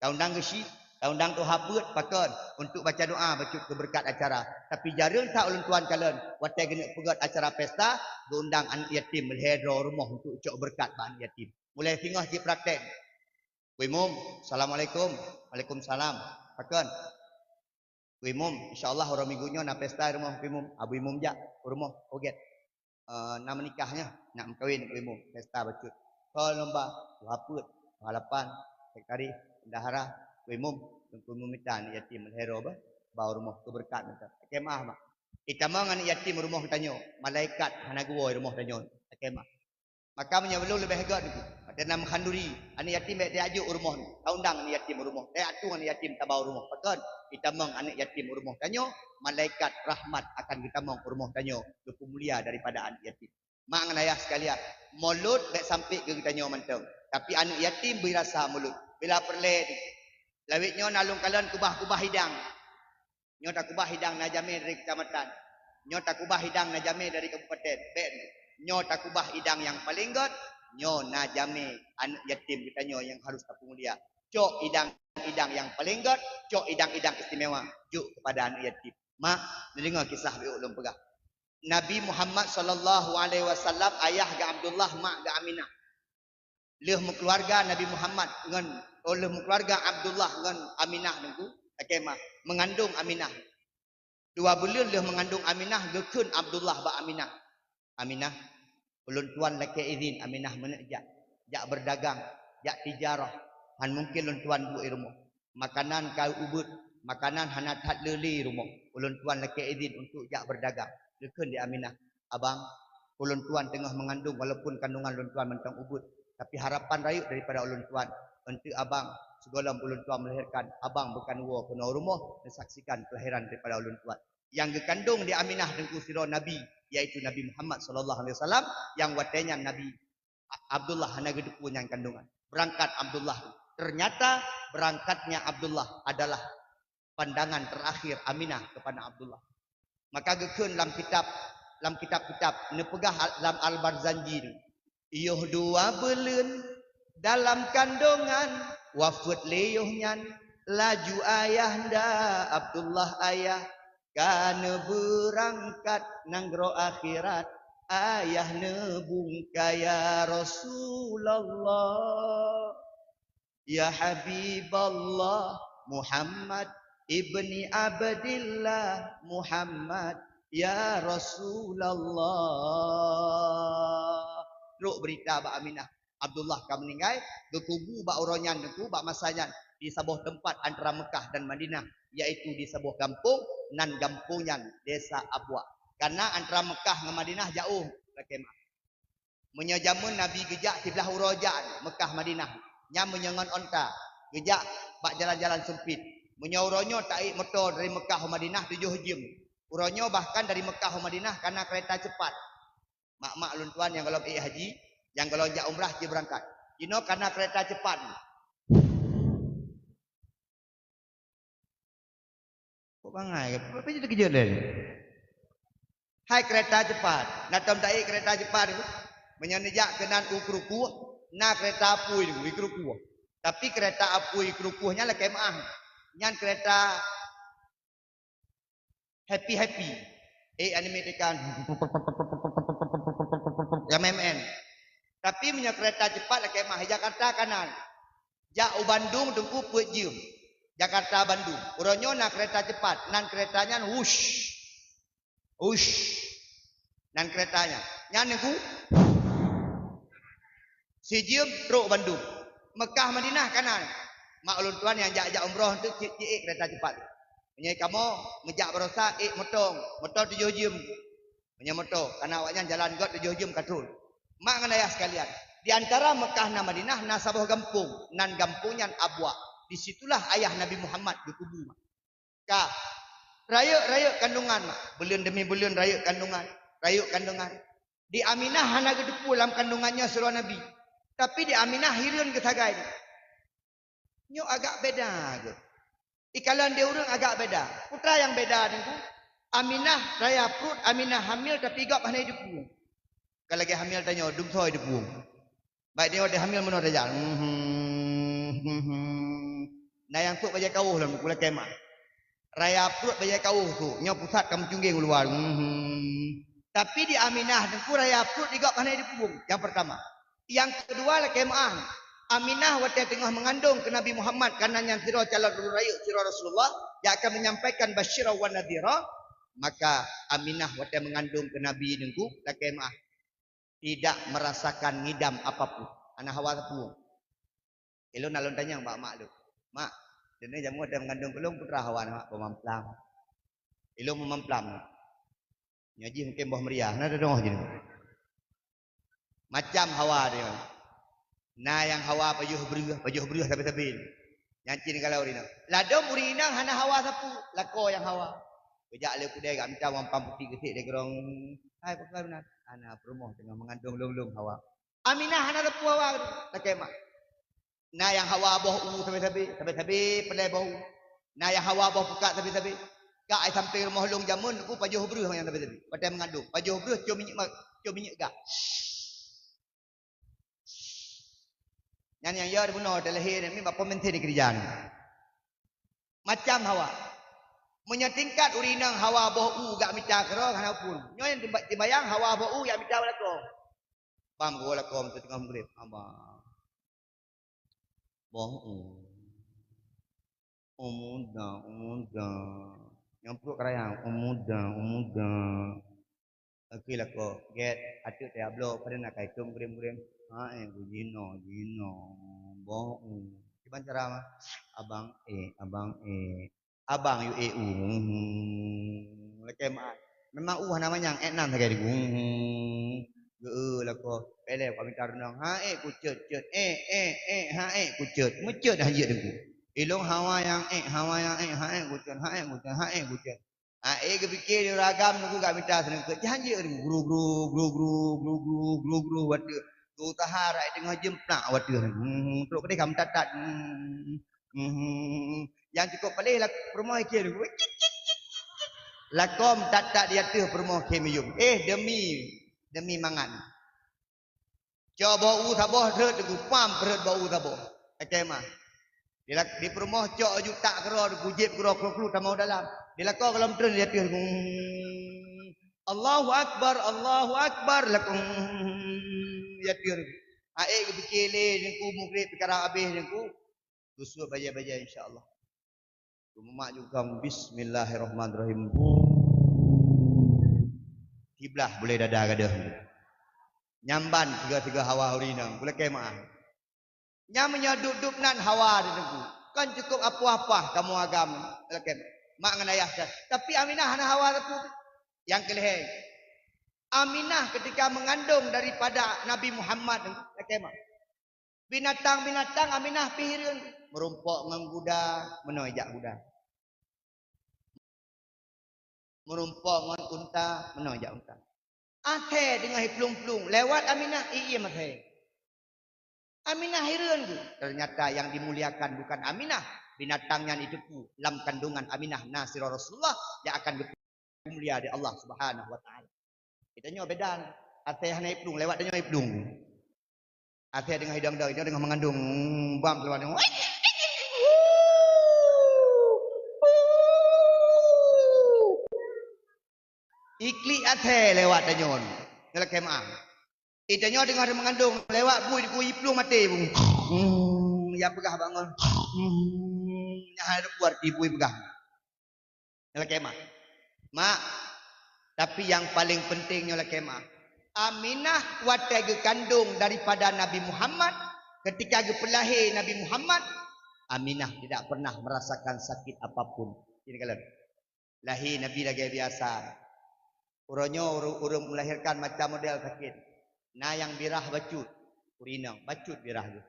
Taundang geuchik, taundang tuha peuet, pakon? Untuk baca doa bacut keu beureukat acara. Tapi jareueng that ulôn tuan kalon, watèe geuneuk peugöt acara pesta, geuundang aneuk yatim lhèe droe rumoh untuk cok beureukat bak aneuk yatim. Mulai singoh cit praktek. Teungku Imum, "Assalamualaikum." "Waalaikumsalam." "Pakon?" "Teungku Imum, insya Allah uroe Minggu nyoe na pesta rumoh Teungku Imum." Abu Imum jak u rumoh, "Oh gèt, eh, na meunikah nyoe, nak meukawen Teungku Imum, pesta bacut." Soe lôn ba? Tuha peuet, tuha lapan, sekretaris, bendahara. Ku imum, ku imum mita aneuk yatim lhèe droe bah, bak rumoh keu beureukat mita. Lakèe meu'ah, mak. Itamong aneuk yatim rumoh geutanyoe, malaikat hana geuwoe rumoh tanyoe. Lakèe meu'ah. Maka meunyoe lôn leubeh göt nyoe, watèe na meuhanduri, aneuk yatim bèk tajak jok u rumoh nyoe. Taundang aneuk yatim u rumoh, tajak tueng aneuk yatim tabah u rumoh. Pakon? Itamong aneuk yatim u rumoh tanyoe, malaikat rahmat akan geutamong u rumoh tanyoe, geupeumulia daripada aneuk yatim. Mak ngon ayah sekalian, mulod bèk sampé keu geutanyoe mantong, tapi aneuk yatim bri rasa mulod. Bila peureulèe, lawét nyoe na lôn kalon kubah-kubah idang. Nyoe takubah idang na jamé dari kecamatan. Nyoe takubah idang na jamé dari kabupaten. Bèk. Nyoe takubah idang nyang paleng göt, nyoe na jamé aneuk yatim geutanyoe nyang harus tapeumulia. Cok idang-idang nyang paleng göt, cok idang-idang istimewa, jok keupada aneuk yatim. Mak, neudeungoe kisah beuh lôn peugah. Nabi Muhammad sallallahu alaihi wasallam, ayah geuh Abdullah, mak geuh Aminah. Lheueh meukeuluwarga Nabi Muhammad ngon, oh, lheueh meukeuluwarga Abdullah ngon Aminah nyoe, lakèe meu'ah, meungandong Aminah. Dua buleuen lheueh meungandong Aminah, geukheun Abdullah bak Aminah, "Aminah, ulôn tuan lakèe idhin Aminah meuneuk jak, jak beureudagang, jak tijarah. Han mungken lôn tuan duek i rumoh. Makanan ka ubeuet, makanan hana that le lé i rumoh. Ulôn tuan lakèe idhin untuk jak beureudagang." Geukheun di Aminah, "Abang, ulôn tuan teungoh meungandong walaupun kandongan lôn tuan mantong ubeuet, tapi harapan rayeuk daripada ulôn tuan, eunteuk abang sigohlom ulôn tuan melahirkan, abang beukan woe keunoe rumoh neusaksikan kelahiran daripada ulôn tuan." Nyang geukandong di Aminah teungku sidroe nabi, yaitu Nabi Muhammad sallallahu alaihi wasallam, nyang watèe nyan Nabi Abdullah hana geuteupeue nyan kandongan. Beurangkat Abdullah. Ternyata beurangkatnya Abdullah adalah pandangan terakhir Aminah keupada Abdullah. Maka geukheun lam kitab, lam kitab-kitab neupeugah al-, lam Al-Barzanji nyoe, "Yoh dua buleuen dalam kandongan, wafeuet lé yoh nyan, laju ayahanda Abdullah ayah ka neubeurangkat nanggroe akhirat, ayah neubungka ya Rasulullah." "Ya Habiballah Muhammad ibni Abdillah Muhammad, ya Rasulullah." Trok beurita bak Aminah, Abdullah ka meuninggai, geukubu bak uroe nyan teungku, bak masa nyan, di saboh teumpat antara Meukah dan Madinah, yaitu di saboh gampông, nan gampông nyan Desa Abwa. Kareuna antara Meukah ngon Madinah jaôh, lakèe meu'ah. Meunyoe jameun Nabi geujak siblah uroe jak Meukah Madinah, nyan meunyoe ngon onta, geujak bak jalan-jalan seumpit. Meunyoe uroe nyoe taék moto dari Meukah u Madinah tujoh jeuem. Uroe nyoe bahkan dari Meukah u Madinah kana keureta ceupat. Mak-mak lôn tuan nyang gohlom ék haji, nyang gohlom jak umrah jibeurangkat. Jinoe kana keureta ceupat. Kok bangai? Apa jadi terkejut deh? Hai keureta ceupat, na tom taék keureta ceupat tu. Meunyoe neujak keunan u Krukuh, na keureta apui tu, i Krukuh. Tapi keureta apui Krukuh nyan lakèe meu'ah. Nyan keureta happy-happy. Eh, anime tekan. Ya, M M N. Tapi meunyoe keureta ceupat lakèe meu'ah, Jakarta kanan. Jak u Bandung teungku peuet jeuem. Jakarta Bandung. Uroe nyoe na keureta ceupat, nan keureta nyan wush. Wush. Nan keureta nyan. Nyan teungku. Sijeuem trok Bandung. Meukah Madinah kanan. Mak ulôn tuan nyang jak-jak umroh tu cit-cit ék keureta ceupat. Meunyoe kamoe meujak baroesa ék moto, moto tujoh jeuem. Meunyoe moto, kareuna awaknyan jalan göt tujoh jeuem ka trôn. Mak ngon ayah sekalian, di antara Meukah na Madinah na saboh gampông, nan gampông nyan Abwa. Di situlah ayah Nabi Muhammad geukubu. Ka. Rayeuk-rayeuk kandongan, mak. Buleuen demi buleuen rayeuk kandongan, rayeuk kandongan. Di Aminah hana geuteupeue lam kandongan nyoe sidroe Nabi. Tapi di Aminah hireuen geusagai. Nyoe agak beda geuh. Ikalon di ureuëng agak beda. Peue nyang beda teungku? Aminah raya pruet, Aminah hamil tapi gob hana jiteupeue. Ka lagée hamil tanyoe, dumsoe jiteupeue. Baik nyoe di hamil meunoe tajak. Mhm, mhm. Na nyang sôk bajée kawöh lom, kulakée mah. Raya pruet bajée kawöh sôk, nyoe pusat ka meucunggeng u luwa. Mhm. Tapi di Aminah teungku raya pruet di gob hana jiteupeue. Nyang pertama. Nyang keudua lakée meu'ah, Aminah watée teungoh meungandong keu Nabi Muhammad, kareuna nyan sidroe calon ureuëng rayeuk sidroe Rasulullah, nyang akan menyampaikan basyira wa nadhira, maka Aminah watée meungandong keu Nabi teungku lakée meu'ah, tidak merasakan ngidam apapun. Hana hawa sapeue. Ilôn na lôn tanyong bak mak lôn, "Mak, Deungon jameun watèe meugandong keu lôn, peue teuma hawa nyan, boh mamplam. Ilôn boh mamplam. Nyoe jih mungken boh meuriah, na teudeungoh jih. Macam hawa nyoe. Na nyang hawa pajoh breueh, pajoh breueh sabe-sabe. Nyan cit galak ureueng inong. Ladôm ureueng inong hana hawa sapeue, lakoe nyang hawa. Geujak lé keudè geumita mamplam putéh geusék lé keudroe. Hai, pakon na? Hana, peurumoh teungoh meugandong lôn-lôn hawa. Aminah hana sapeue hawa, lakèe mak. Na nyang hawa boh u sabe-sabe, sabe-sabe peulai boh u. Na nyang hawa boh pukat sabe-sabe. Ka ai sampéng rumoh lôn jameun, ku pajoh breueh nyang sabe-sabe. Watèe meugandong, pajoh breueh com minyeuk ma-, com minyeuk gah. Nyan nyang yo bunoe talahé nyan, mi bak peumeuntén dikeureuja nyan. Macam hawa. Meunyoe tingkat ureueng inong hawa boh u geumita keudroe hana peue. Nyoe nyang timba-, timbayang hawa boh u geumita lakoe. Bang, geuwoe lakoe meuteungoh meugreb. Abang. Boh u. U muda, u muda. Nyang pruet keurayang, u muda, u muda. Oke lakoe, gèt, ateueh teuh bloe, padahai na kai tom gurem-gurem. Ha, eh, ku jinoe, jinoe. Boh u. Kiban cara mah? Abang, eh, abang, eh. Abang yue ék u. Lakèe mak. Memang u hana manyang, ék nan sagai teungku. Geu lakoe, pèlèe ka mita reunong. Ha ék kucet, cet. Ék, ék, ék, ha ék kucet. Meucet han jeuet teungku. Ilôn hawa nyang ék, hawa nyang ék, ha ék kucet, ha ék kucet, ha ék kucet. Ha ék geupike di ureueng agam teungku ka mita seuneukeuet. Han jeuet teungku. Gru, gru, gru, gru, gru, gru, gru, gru, watèe. Geusaha rak teungoh jeuem plak watèe teungku. Trok keudeh ka meutat-tat. Hmm, nyang cukôp paléh lak-, peurumoh iké lôn. Lakoe meutat-tat di ateueh peurumoh khém yum. Eh, demi, demi mangat. Cok boh u saboh rhot teungku, pam rhot boh u saboh. Lakèe mak. Di lak-, di peurumoh cok aju tak keudroe teungku, jieb keudroe kru-kru tamong dalam. Di lakoe gohlom treun di ateueh teungku. Allahu Akbar, Allahu Akbar, lakoe di ateueh teungku. Ha ék geupike lé teungku, mugreb pih karab abéh teungku. Geusuet bajèe-bajèe, insya Allah. Geumat jukang, bismillahirrahmanirrahim. Kiblah bulèe dada gadôh. Nyan ban tiga-tiga hawa ureueng inong. Kulakèe meu'ah. Nyan meunyoe dub-dub nan hawa di teungku. Kon cukôp apoh-apoh kamoe agam. Kulakèe mak ngon ayah. Tapi Aminah hana hawa sapeue. Nyang keulhèe. Aminah ketika mengandung daripada Nabi Muhammad. Kulakèe mak. Binatang-binatang Aminah pih hireuen. Meurumpok ngon guda, meunoe jak guda. Meurumpok ngon unta, meunoe jak unta. Asèe teungoh iplueng-plueng, lewat Aminah, iem asèe. Aminah hireuen geuh. Ternyata yang dimuliakan bukan Aminah. Binatang nyan iteupeue lam kandungan Aminah na sidroe Rasulullah nyang akan geupeu- mulia di Allah Subhanahu wa Taala. Geutanyoe beda. Asèe hana iplueng, lewat tanyoe iplueng. Asèe teungoh idong-dong, idong teungoh mengandung, bam keuluar. Iklik asèe lewat tanyoe. Nyoe lakèe meu'ah. Eh, tanyoe teungoh mengandung, lewat bui, bui iplueng maté, bui. Hmm, nyang peugah bangon. Hmm, nyang hana teupeue arti bui peugah. Nyoe lakèe mak. Mak, tapi yang paling penting nyoe lakèe mak. Aminah watèe geukandung daripada Nabi Muhammad, ketika geupeulahé Nabi Muhammad, Aminah tidak pernah merasakan sakit apapun. Ini kalian. Lahé Nabi lagèe biasa. Uroe nyoe ureueng, ureueng melahirkan macam model sakét. Na nyang birah bacut, ureueng inong bacut birah geuh.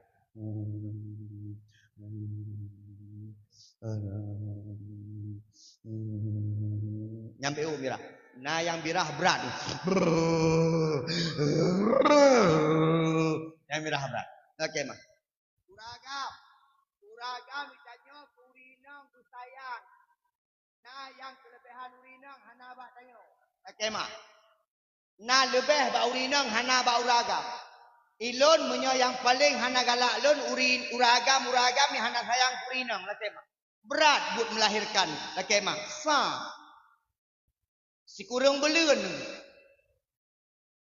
Nyang B O birah. Na nyang birah brat. Nyang birah brat. Oke, mah. Uragam. Uragam geutanyoe keu ureueng inong geusayang. Na nyang keuleubehan ureueng inong hana bak tanyoe. Lakèe mak. Na leubeh bak ureueng inong hana bak uragam. Ilôn meunyoe nyang paleng hana galak lôn uri-, uragam, uragam nyang hana sayang keu ureueng inong. Lakèe mak. Brat buet melahirkan. Lakèe mak. Sa. Sikureueng buleuen.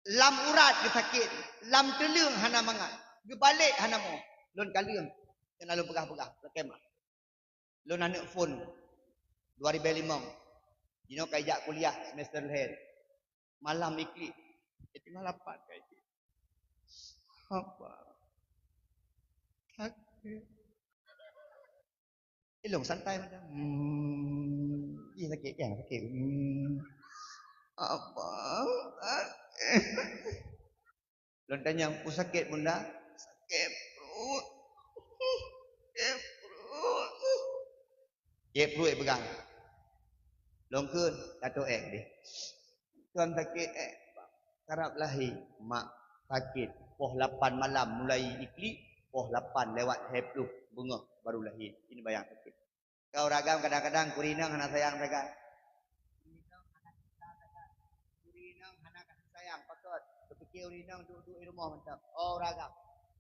Lam urat geusakét, lam teuleueng hana mangat, geubalek hana mo. Lôn kaleueng, nyang na lôn peugah-peugah, lakèe mak. Lôn aneuk phôn, dua ribèe limong. Jinoe ka ijak kuliah semester lhèe. Malam iklik, eh, teungoh lapan ka iklik. Apa? Sakét. Ilong santai macam. Hmm. Ih, sakit kan? Sakit. Hmm. Apa? Lôn tanyong, "Peue sakét, Bunda?" "Sakét pruet. Sakét pruet." Sakét pruet peugah. Lôn kheun, "Ka toe ék deh." "Kon sakét ék, karab lahé." "Mak, sakét. Poh lapan malam mulai iklik, poh lapan lewat lhèe ploh beungoh baru lahé. Ini bayang sakét." Ka ureueng agam kadang-kadang keu ureueng inong hana sayang sagai. Keu ureueng inong hana cinta sagai. Keu ureueng inong hana kasih sayang, pakon. Teupike ureueng inong duek-duek di rumoh mantong. Oh, ureueng agam.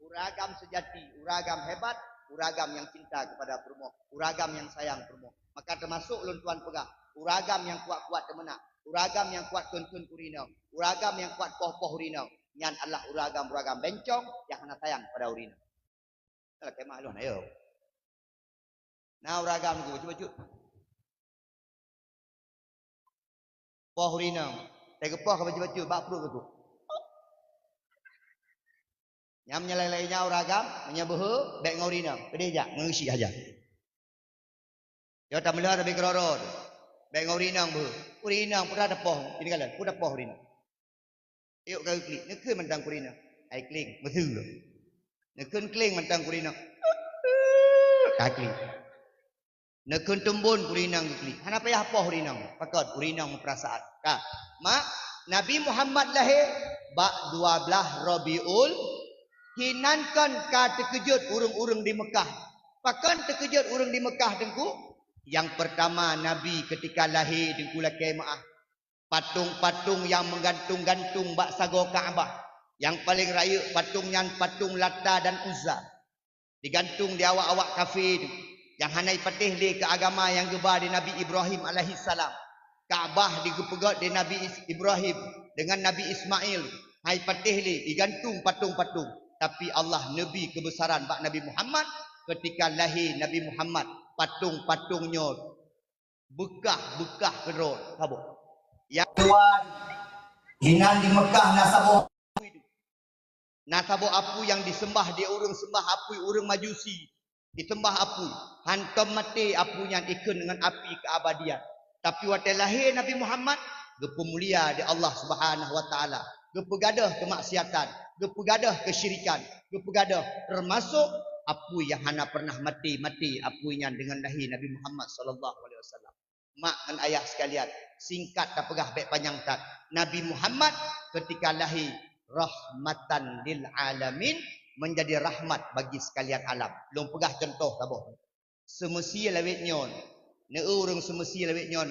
Ureueng agam seujati, ureueng agam hebat, ureueng agam nyang cinta keupada peurumoh, ureueng agam nyang sayang peurumoh. Maka teumasok lôn tuan peugah, ureueng agam nyang kuat-kuat teumeunak, ureueng agam nyang kuat kheun-kheun keu ureueng inong, ureueng agam nyang kuat poh-poh ureueng inong, nyan adalah ureueng agam-ureueng agam bencong nyang hana sayang keupada ureueng inong. Lakèe meu'ah lôn, ayo. Na ureueng agam ku bacut-bacut. Poh ureueng inong. Teugeupôh ka bacut-bacut, bak pruet ka tu. Nyang meunyo laén-laén nyan ureueng agam, meunyo beuhe, bèk ngon ureueng inong. Keudéh jak, ngon geusyik saja. Yo tameulhö tapi keudroe-droe tu. Bèk ngon ureueng inong beuhe. Ureueng inong peue tapoh, ini kalon, peue tapoh ureueng inong. Yôk ka geuklik, neukheun mantong keu ureueng inong. Ai kling, meuseue. Neukheun kling mantong keu ureueng inong. Ka kling. Neukheun tumbon keu ureueng inong geuklik. Hana payah poh ureueng inong. Pakon ureueng inong meupeurasaan. Ka. Mak, Nabi Muhammad lahé bak dua blaih Rabiul. Hinan kon ka teukeujot ureueng-ureueng di Meukah. Pakon teukeujot ureueng di Meukah, Teungku? Nyang peurtama, Nabi keutika lahé, Teungku, lakèe meu'ah. Patong-patong nyang meugantung-gantung bak sagoe Ka'bah. Nyang paleng rayeuk patong nyan patong Lata dan Uzza. Digantung di awak-awak kafé tu, nyang hana jipatéh lé keu agama nyang geuba di Nabi Ibrahim alaihissalam. Ka'bah digeupeugöt di Nabi Is-, Ibrahim deungon Nabi Ismail, hana jipatéh lé, digantung patong-patong. Tapi Allah neubri keubeusaran bak Nabi Muhammad, keutika lahé Nabi Muhammad, patong-patong nyoe beukah-beukah keudroe saboh. Nyang dua, hinan di Meukah na saboh apui tu. Na saboh apui nyang diseumbah di ureueng seumbah apui, ureueng Majusi. Diseumbah apui. Hantom maté apui nyan, ikheun deungon api keubadian. Tapi watèe lahé Nabi Muhammad, geupeumulia di Allah Subhanahu wa Taala. Geupeugadôh keumaksiatan, geupeugadôh keusyirikan, geupeugadôh, teumasok apui nyang hana pernah maté, maté apui nyan deungon lahé Nabi Muhammad sallallahu alaihi wasallam. Mak ngon ayah sekalian, singkat tapeugah bèk panyang that. Nabi Muhammad keutika lahé rahmatan lil alamin, menjadi rahmat bagi sekalian alam. Lôn peugah cuntoh saboh. Seumeusé lawét nyoe, neu ureueng seumeusé lawét nyoe,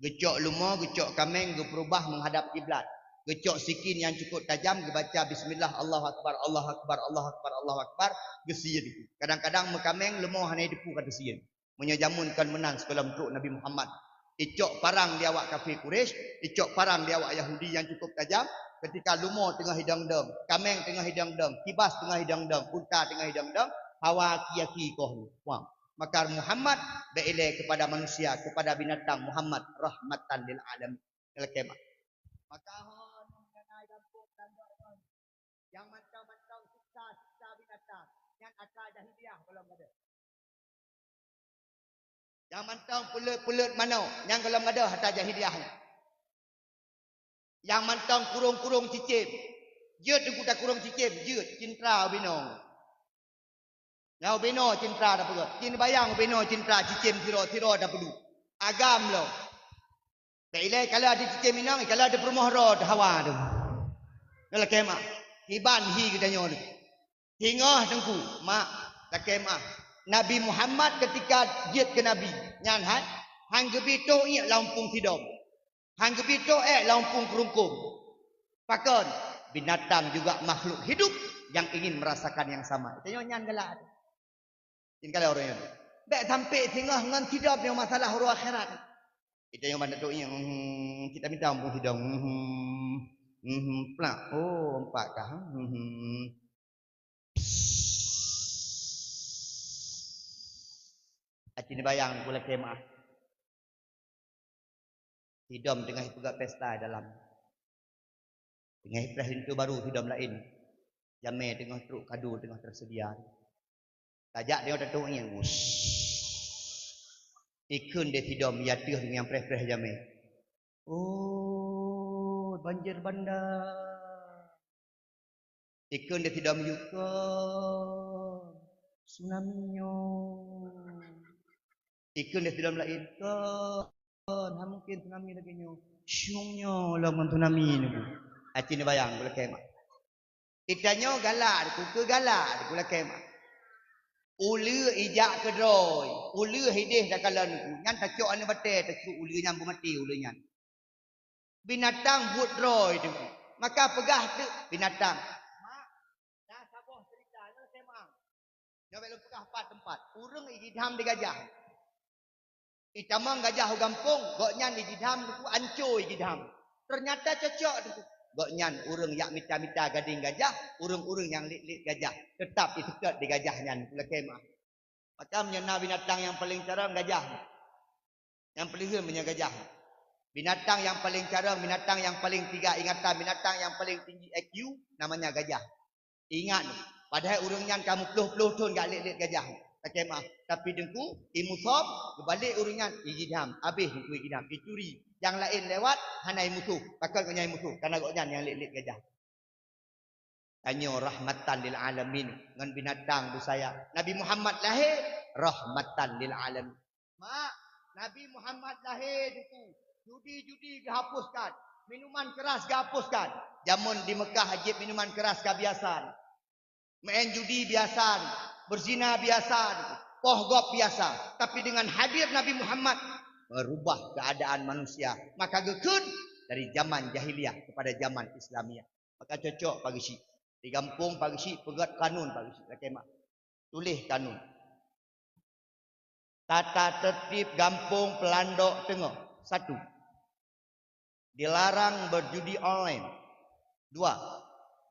geucok leumo, geucok kaméng, geupeurubah meuhadab kiblat. Geucok sikin nyang cukup tajam, geubaca bismillah, Allahu Akbar, Allahu Akbar, Allahu Akbar, Allahu Akbar, geusie. Kadang-kadang meukaméng leumo hana jiteupeue ka teusie. Meunyoe jameun kon meunan sigohlom trok Nabi Muhammad. Icok parang di awak kafé Quraisy, icok parang di awak Yahudi nyang cukup tajam, keutika leumo teungoh idong-dong, kaméng teungoh idong-dong, kibas teungoh idong-dong, unta teungoh idong-dong, hawa aki-aki koh nyoe. Wah. Maka Muhammad bèk ilèe keupada manusia, keupada binatang, Muhammad rahmatan lil alamin. Lakèe meu'ah. Maka ho nyan na gampông dan doa nyang mantong-mantong siksa-siksa binatang, nyan atra jahiliyah gohlom gadôh. Nyang mantong peuleut-peuleut manok, nyan gohlom gadôh atra jahiliyah nyan. Nyang mantong kurông-kurông cicém, jeuet teungku takurông cicém, jeuet cintra ubé noe. Nyang ubé noe cintra tapeugöt. Cit neubayang ubé noe cintra cicém sidroe-sidroe tapeuduek. Agam lom. Bèk ilèe ikalon ateueh cicém inong, ikalon ateueh peurumoh droe teuh hawa teuh. Nyoe lakèe meu'ah. Kiban hi geutanyoe teuh. Singoh teungku, mak, lakèe meu'ah. Nabi Muhammad keutika jeuet keu nabi, nyan hai, han geubi toh iék lam umpung sidom. Han geubi toh ék lam umpung keurungkong. Pakon? Binatang juga makhluk hidup yang ingin merasakan yang sama. Tanyoe nyan galak. Nyan galak ureueng nyan. Bèk sampé singoh ngon sidom nyang masalah uroe akhirat. Kita nyang bantu tu nyang, hmm, kita minta umpung sidom. Hmm, hmm, plak. Oh, empat kah. Hmm. Aci neubayang ku lakèe meu'ah. Sidom teungoh ipeugöt pesta dalam. Teungoh ipreh linto baru sidom laén. Jamé teungoh trok, kado teungoh teuseudia. Tajak teungoh tatueng angén. Wuss. Ikheun di sidom, ya teuh nyang preh-preh jamé. Oh, banjir bandar. Ikheun di sidom, yukon tsunami nyoe. Ikheun di sidom laén, kon, hana mungken tsunami lagée nyoe. Syung nyoe lom ngon tsunami nyoe. Aci neubayang, gulakée mak. Itanyoe galak, keu galak, gulakée mak. Uleue ijak keudroe, uleue hideh takalon, nyan tacok aneuk batée, tacok uleue nyan beumaté uleue nyan. Binatang buet droe teungku. Maka peugah teuk binatang, "Mak, na saboh cerita nyoe, Mak." Nyoe bék lôn peugah pat teumpat. Ureuëng ijidham di gajah. Itamong gajah u gampông, gobnyan ijidham teungku, anco ijidham. Teunyata cocok teungku. Gobnyan ureuëng jak mita-mita gadeng gajah, ureuëng-ureuëng nyang lét-lét gajah, teutap iseutôt di gajah nyan, gulakée mak. Maka meunyoe na binatang nyang paleng carông, gajah. Nyang peuleuheuen meunyoe gajah. Binatang nyang paleng carông, binatang nyang paleng tiga ingatan, binatang nyang paleng tinggi I Q, namanya gajah. Ingat, padahai ureuëng nyan ka meuploh-ploh thon jak lét-lét gajah. Lakée meu'ah, tapi teungku, imusob, geubalek ureuëng nyan, ijidham, habéh teungku ijidham, icuri. Nyang laén lewat, hana imusoh, pakon gobnyan imusoh, karena gobnyan nyang lét-lét gajah. Tanyoe rahmatan lil alamin ngon binatang beusayap. Nabi Muhammad lahé rahmatan lil alamin. Mak, Nabi Muhammad lahé teungku, judi-judi geuhapuskan, minuman keras geuhapuskan. Jameun di Mekah jeuet minuman keras ka biasa. Maén judi biasa, beuzina biasa, poh gob biasa. Tapi dengan hadir Nabi Muhammad, merubah keadaan manusia. Maka geukheun dari zaman jahiliyah kepada zaman Islamiah. Maka cocok Pak Geuchik. Di gampông Pak Geuchik peugét kanun Pak Geuchik, lakée mak. Tuléh kanun. Tata tertib gampông Peulandok Teungoh. Satu, dilarang berjudi online. Dua,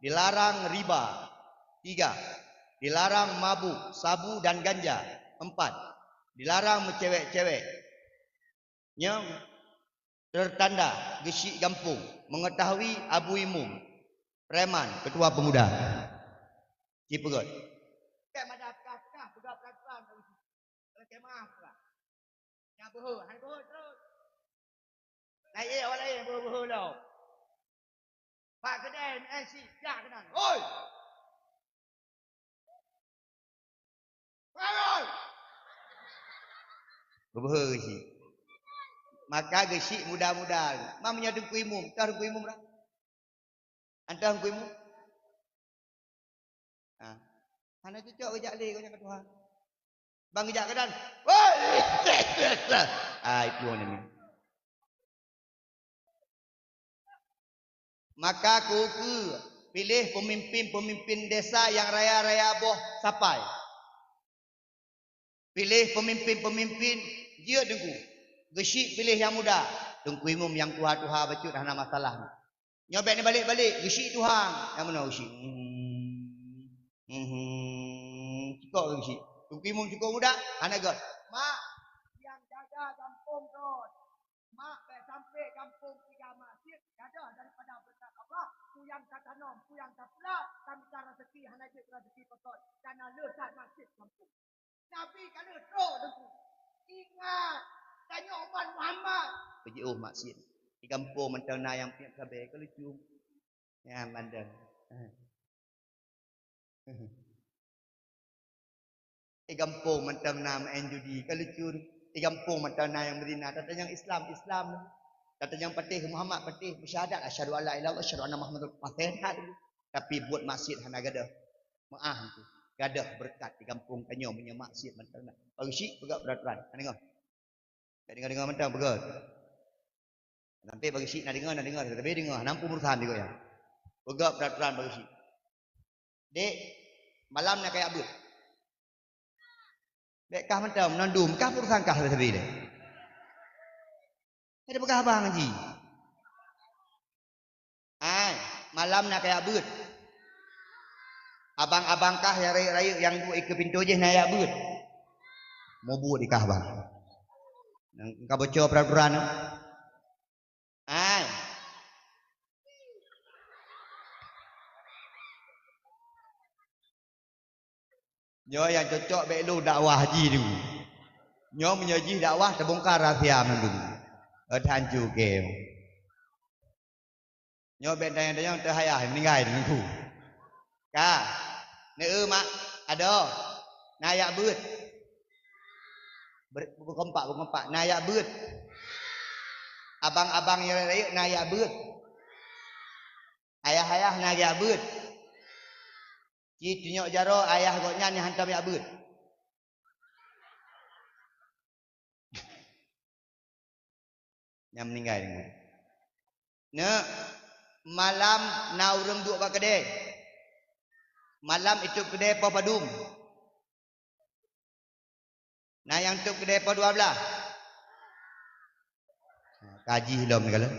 dilarang riba. Tiga, dilarang mabuk, sabu dan ganja. Empat, dilarang meucewek-cewek. Nyoe tertanda Geuchik gampông mengetahui Abu Imum, preman, ketua pemuda. Ci peugét. Kek mada peugah-peugah, peugah peraturan. Lakée meu'ah peugah. Nyang beuhe, hai beuhe terus. Naiek awak laén beuhe-beuhe lom. Bak keudè M N C, jak keunan. Hoi! Hoi! Beuhe Geuchik. Maka Geuchik muda-muda. Ma meunyoe Teungku Imum, tah Teungku Imum dah. Antah Teungku Imum. Ha. Hana cocok geujak lé gobnyan keu Tuhan. Ban geujak keunan. Woi! Ai, puang nyan. Maka keu, keu piléh peumimpin-peumimpin desa nyang raya-raya boh sapai. Piléh peumimpin-peumimpin jeuet Teungku. Geuchik piléh nyang muda. Teungku Imum nyang tuha-tuha bacut hana masalah. Nyoe bék neubalek-balek, Geuchik tuha. Nyang meunoe Geuchik. Hmm. Hmm. Cikok Geuchik. Teungku Imum cikok muda, hana göt. Mak, nyang jaga gampông droe. Mak, bék sampai gampông tiga maksiet gadoh daripada beureukat Allah. Peue nyang tatanom, peue nyang tapula, tamita raseuki hana jeuet raseuki peugot. Dan na le that maksiet gampông. Nabi ka lheueh trok Teungku. Ingat, tanyoe umat Muhammad. Peujiôh maksiet. Di gampông mantong na nyang piep sabe, ka lucu. Nyan mantong. Di gampông mantong na maén judi, ka lucu. Di gampông mantong na nyang meuzina. Tatanyong Islam, Islam. Tatanyong patéh, Muhammad patéh. Beusyahadat, asyhadu alla ilaha illallah, asyhadu anna Muhammadar rasulullah. Tapi buet maksiet hana gadoh. Meu'ah Teungku. Gadoh beureukat di gampông tanyoe meunyoe maksiet mantong na. Pak Geuchik peugah peraturan. Na deungoe? Bék deungoe-deungoe mantong peugah. Sampai Pak Geuchik na deungoe, na deungoe, tapi deungoe, hana muphom urusan di gobnyan. Peugah peraturan Pak Geuchik. Dek, malam na kajak beuet. Bék kah mantong, meunandum, kah urusan kah sabe-sabe deh. Ada peugah abang ji. Ai, malam na kajak beuet. Abang-abang kah nyang rayeuk-rayeuk nyang duek ikeue pintoe jih na jak beuet. Mubuet di kah bang. Nyang ka boco peraturan tu. Ai. Nyoe nyang cocok bék lôn dakwah haji tu. Nyoe meunyoe jih dakwah teubongkar rahsia mandum. Eh, teuhancu keu. Nyoe bèk tanyong-tanyong teuhayah meuninggai teungku. Ka. Neu mak adoe. Na jak beuet. Ber-, beukompak, beukompak. Na jak beuet. Abang-abang nyang rayeuk na jak beuet. Ayah-ayah na jak beuet. Ci tunyok jaroe ayah gobnyan nyang hantom jak beuet. Nyang meuninggai deungon. Neu, malam na ureueng duek bak keudè. Malam itôp keudè poh padum. Na nyang tôp keudè poh dua blaih. Ka jih lom ni kalau.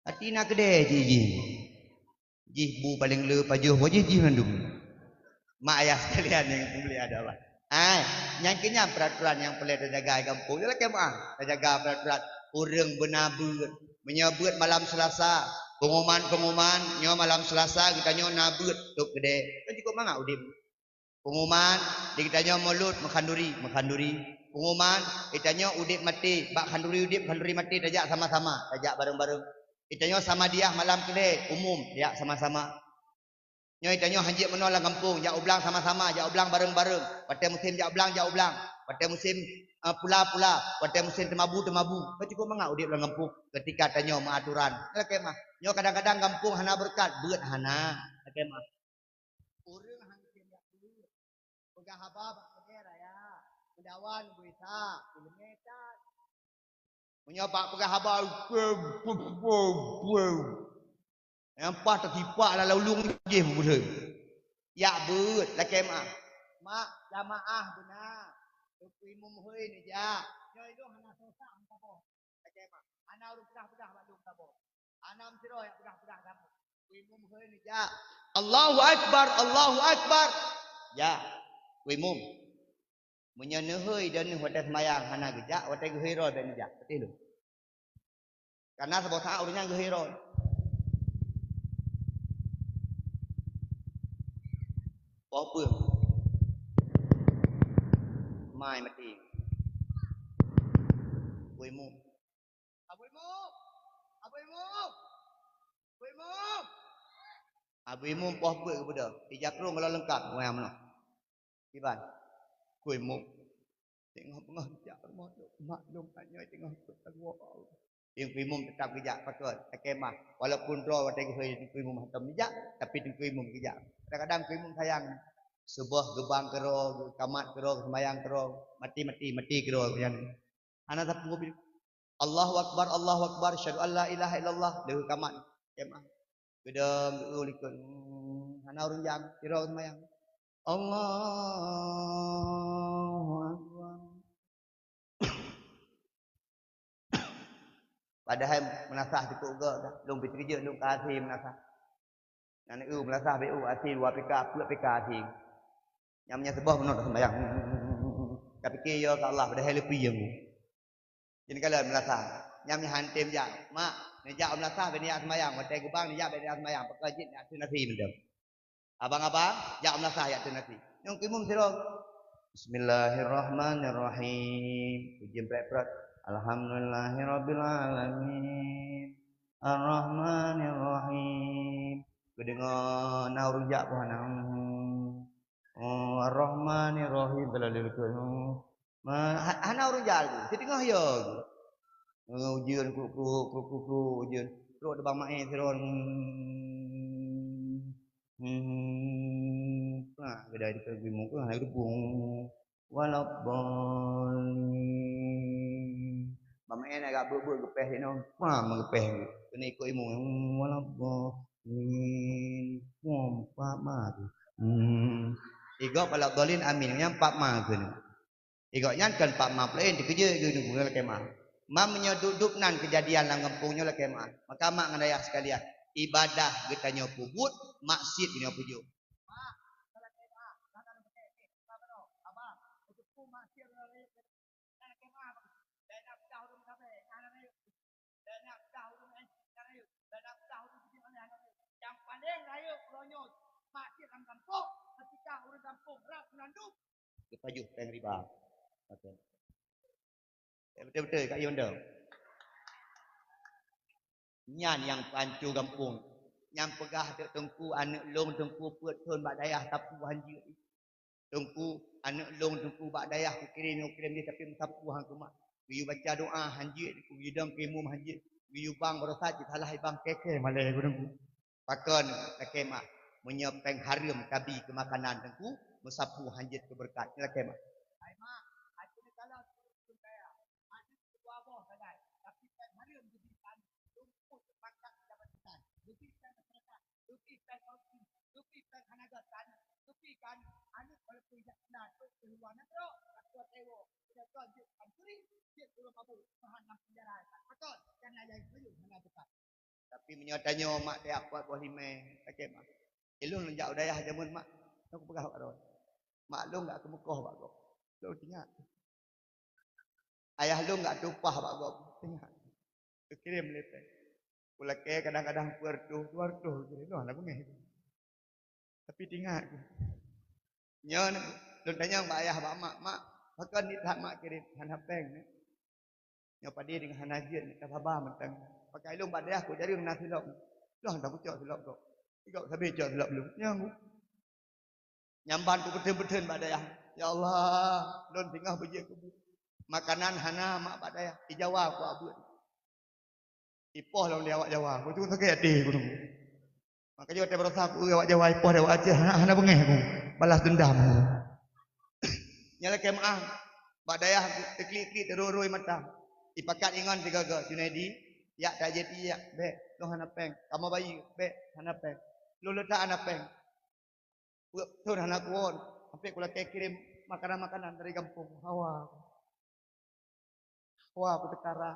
Hati na keudè jih jih. Jih bu paleng le pajoh wajih jih mandum. Mak ayah sekalian nyang mulia Allah. Ai, nyang keu nyan peraturan nyang peureulèe tajaga di gampông. Nyoe lakèe meu'ah, tajaga peraturan. Ureueng beuna beuet. Meunyoe beuet malam Selasa, pengumuman-pengumuman, nyoe malam Selasa geutanyoe na beuet tôp keudè. Kan cukup mangat udép. Pengumuman, di geutanyoe mulod meukhanduri, meukhanduri. Pengumuman, geutanyoe udép maté, bak khanduri udép, khanduri maté tajak sama-sama, tajak bareng-bareng. Geutanyoe Samadiyah malam keudè, umum, jak sama-sama. Nyoe tanyoe hanjeuet meunoe lam gampông, jak u blang sama-sama, jak u blang bareng-bareng. Watèe musém jak u blang, jak u blang. Watèe musém, eh, pula, pula. Watèe musém teumabu, teumabu. Kan cukup mangat udép lam gampông ketika tanyoe meuaturan. Lakèe meu'ah. Nyoe kadang-kadang gampông hana beureukat, beuet hana. Lakèe meu'ah. Ureueng han keu jak beuet. Peugah haba bak keudè raya. Meudawa nibak Isa. Ileumèe that. Meunyoe bak peugah haba, nyang paih teusipak lam ulông jih beubeudeue. Jak beuet, lakèe meu'ah. Mak, jamaah beuna. Teungku Imum hôi neujak. Nyoe lôn hana soe sa meusaboh. Lakèe meu'ah. Hana ureueng peugah-peugah bak lôn saboh. Hana meusidroe nyang peugah-peugah saboh. Teungku Imum hôi neujak. Allahu Akbar, Allahu Akbar. Jak. Teungku Imum. Meunyoe neuhôi dan neuh watèe seumayang hana geujak, watèe geuhôi droe bèk neujak. Beutôi lôn. Karena saboh saat ureueng nyan geuhôi droe. Poh peuet. Mai maté. Teungku Imum. Abu Imum! Abu Imum! Abu Imum! Abu Imum poh peuet geubeudôh. Ija krueng gohlom leungkab, wayang meunoe. Kiban. Teungku Imum. Teungoh beungoh jak rumoh lôn, mak lôn ka nyoe teungoh peuet tanggoe. Teungku Imum teutap geujak pakat, lakèe meu'ah. Walaupun droe watèe geuhôi Teungku Imum hantom geujak, tapi Teungku Imum geujak. Kadang-kadang Teungku Imum sayang. Suboh geubang keudroe, geukamat keudroe, geuseumayang keudroe, maté-maté, maté keudroe nyan. Hana sapeue pih. Allahu Akbar, Allahu Akbar, asyhadu an la ilaha illallah, lheueh kamat. Jamaah. Geudong, geu likot. Hmm, hana ureueng jak, sidroe seumayang. Allahu Akbar. Padahai meunasah cukup gèt dah. Lôn pih teukeujot lôn ka asé meunasah. Nyan eu meunasah beu asé dua pika, peuet pika asé. Nyang meunyoe seuboh bunoe seumayang. Kapike yo ka Allah padahai leupie nyang. Jadi kalau meunasah, nyang meuhan tem jak, mak, neujak meunasah beu neujak seumayang, watèe geubang neujak beu neujak seumayang, pakon jeuet neujak ateueh nasi mantong. Abang-abang, jak meunasah jak ateueh nasi. Nyang Teungku Imum sidroe. Bismillahirrahmanirrahim. Ujeuen prek-prek. Alhamdulillahirabbil alamin. Arrahmanirrahim. Geudeungoe na ureueng jak pih hana. Oh, Arrahmanirrahim. Kalau lheueh likot, oh. Ma-, ha-, hana ureueng jak lagèe. Siteungoh yo lagèe. Oh, ujeuen kruk-kruk, kruk-kruk, ujeuen. Trok teubang maé sidroe. Hmm. Hmm. Nah, geudai di keu geumu, nah, geudubung. Waladdallin. Bak maé agak beuet-beuet geupéh inoe. Pah meugeupéh. Keuneuk ikot imum. Waladdallin. Pom, pat ma tu. Hmm. Igob waladdallin amin. Nyan pat ma keuneuk. Igob nyan kan pat ma peulen teukeujot geuneuk lakèe meu'ah. Ma meunyoe dup-dup nan keujadian lam gampông nyoe lakèe meu'ah. Maka mak ngon ayah sekalian, ibadah geutanyoe peubuet, maksiet geutanyoe peujok. Nyang paleng rayeuk uroe nyoe maksiet lam gampông, ketika ureueng gampông rab meunandum. Geupajoh péng riba. Beutôi-beutôi, Kak Yondo. Nyan nyang peuhanco gampông. Nyang peugah teuk teungku, aneuk lôn teungku peuet thon bak dayah sapeue han jeuet. Teungku, aneuk lôn teungku bak dayah kukirém, kukirém jih tapi meusapeue han keumat. Geuyue baca doa han jeuet, geuyue dong keu imum han jeuet, geuyue bang barosa cit salah ibang kèe-kèe malèe teungku. Pakon lakèe meu'ah, meunyoe pèng hareuem tabi keu makanan teungku, meusapeue han jeuet keu beureukat. Nyoe lakèe meu'ah. Hai mak, aci neukalon ureueng kaya, aneuk keudua boh sagai, tapi pèng hareuem geubri keu aneuk, rumput pangkat jabatan, geubri pèng masyarakat, geubri pèng korupsi, geubri pèng hana göt keu aneuk, geubri keu aneuk, aneuk walaupun jak sekolah, trok keu luwa nanggroe, ka tuwo tewo, udah kon jeuet pancuri, jeuet ureueng mabök, meuhan lam penjara, pakon, nyang na jai keuyeuh hana teuka. Tapi meunyoe tanyoe mak teuh peuet boh limai, lakèe meu'ah. Ilôn lôn jak u dayah jameun mak, lôn kupeugah bak droe. Mak lôn gak keumeukoh bak gob. Lôn teuingat. Ayah lôn gak tumpah bak gob. Teuingat. Kukirém lé pèng. Kulakèe kadang-kadang peuet reutôh, dua reutôh kukirém. Lôn hana beungèh. Tapi teuingat ku. Nyoe lôn tanyong bak ayah bak mak, "Mak, pakon nit that mak kirém hana pèng nyoe? Nyoe padé deungon hana jeuet nit that haba mantong. Pakai lôn bak dayah ku jareueng na silop. Lôn hantom kucok silop gob. Gob sabe cok silop lôn." Nyoe ku. Nyang ban kupeutheun-peutheun bak dayah. "Ya Allah, lôn singoh beujeuet keu buet. Makanan hana mak bak dayah, ijawa ku abeuet." Ipoh lom lé awak Jawa, beutôi sakét até ku teungku. Maka jeuet watèe barosa ku awak Jawa ipoh lé awak Aceh, hana, hana beungèh ku. Balas dendam ku. Nyan lakèe meu'ah, bak dayah teuklik-klik teuroi-roi mata. Ipakat ingon sigoe-goe, "Junaidi, jak tajép ie, bèk, lôn hana pèng. Kamoe bayeue, bèk, hana pèng. Lôn le that hana pèng. Peuet thon hana kuwön, sampai kulakèe kirém makanan-makanan dari gampông. Hawa." Wah, beuteukarah.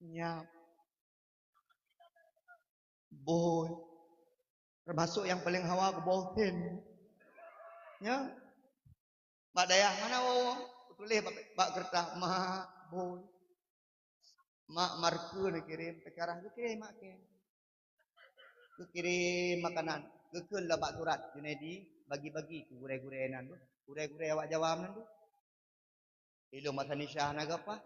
Nyap. Bôi. Teumasok nyang paleng hawa keu bôi Husen. Nyan. Bak dayah mana woe? Kutuléh bak, bak keureutah, "Mak, bôi." Mak marke neukirém, teukarah geukirém mak kèe. Geukirém makanan, geukheun lom bak surat Junaidi bagi-bagi keu gurèe-gurèe nan. Gurèe-gurèe awak Jawa nan tu. Ilôn masa Nisha hana geupaih.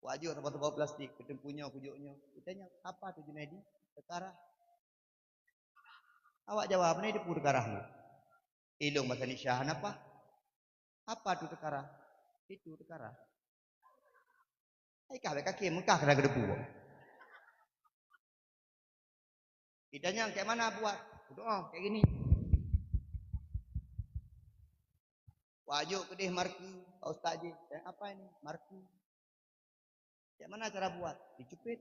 Wajok saboh-saboh plastik, keu teungku nyoe, kujok nyoe. Itanyong, "Apa tu Junaidi?" "Teukarah." Awak Jawa, "Pane teupeu teukarah nyoe?" Ilôn masa Nisha hana paih. "Apa tu teukarah?" "Itu teukarah." Hai kah bèk kaki Mekah kena geudeubu. Ditanya, "Kayak mana buat?" "Doa kayak gini." Wajok keudeh marke, Pak Ustaz jih. "Kayak apa ini?" "Marke." "Kayak mana cara buat?" Dicuit.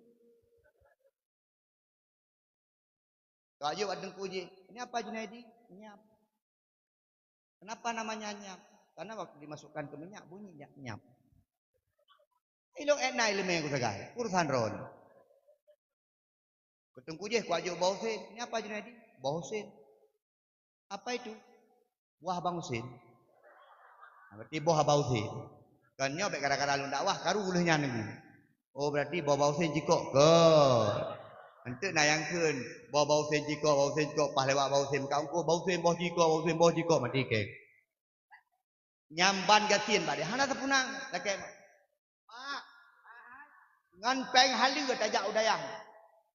Ka jeuet bak teungku jih, "Ini apa Junaidi?" "Nyap." "Kenapa namanya nyap?" "Karena waktu dimasukkan ke minyak, bunyi nyap-nyap." Ilôn ék na ileumèe ku sagai, urusan droeneuh. Keu teungku jih, ku ajok boh Husen. "Ini apa Junaidi?" "Boh Husen." "Apa itu?" "Buah Bang Husen." "Nah, berarti boh Bang Husen." Kan nyoe bèk gara-gara lôn dakwah, karu lheueh nyan nunggu. "Oh, berarti boh Bang Husen jikok ke?" Enteuk na nyang kheun, "Boh Bang Husen jikok, Bang Husen jikok, paih lewat Bang Husen meukat ungkot, Bang Husen boh jikok, Bang Husen boh jikok," mati kèe. Nyan ban gasien bak dia, hana teupeunang, lakèe mak. Ngon pèng haleue tajak u dayah.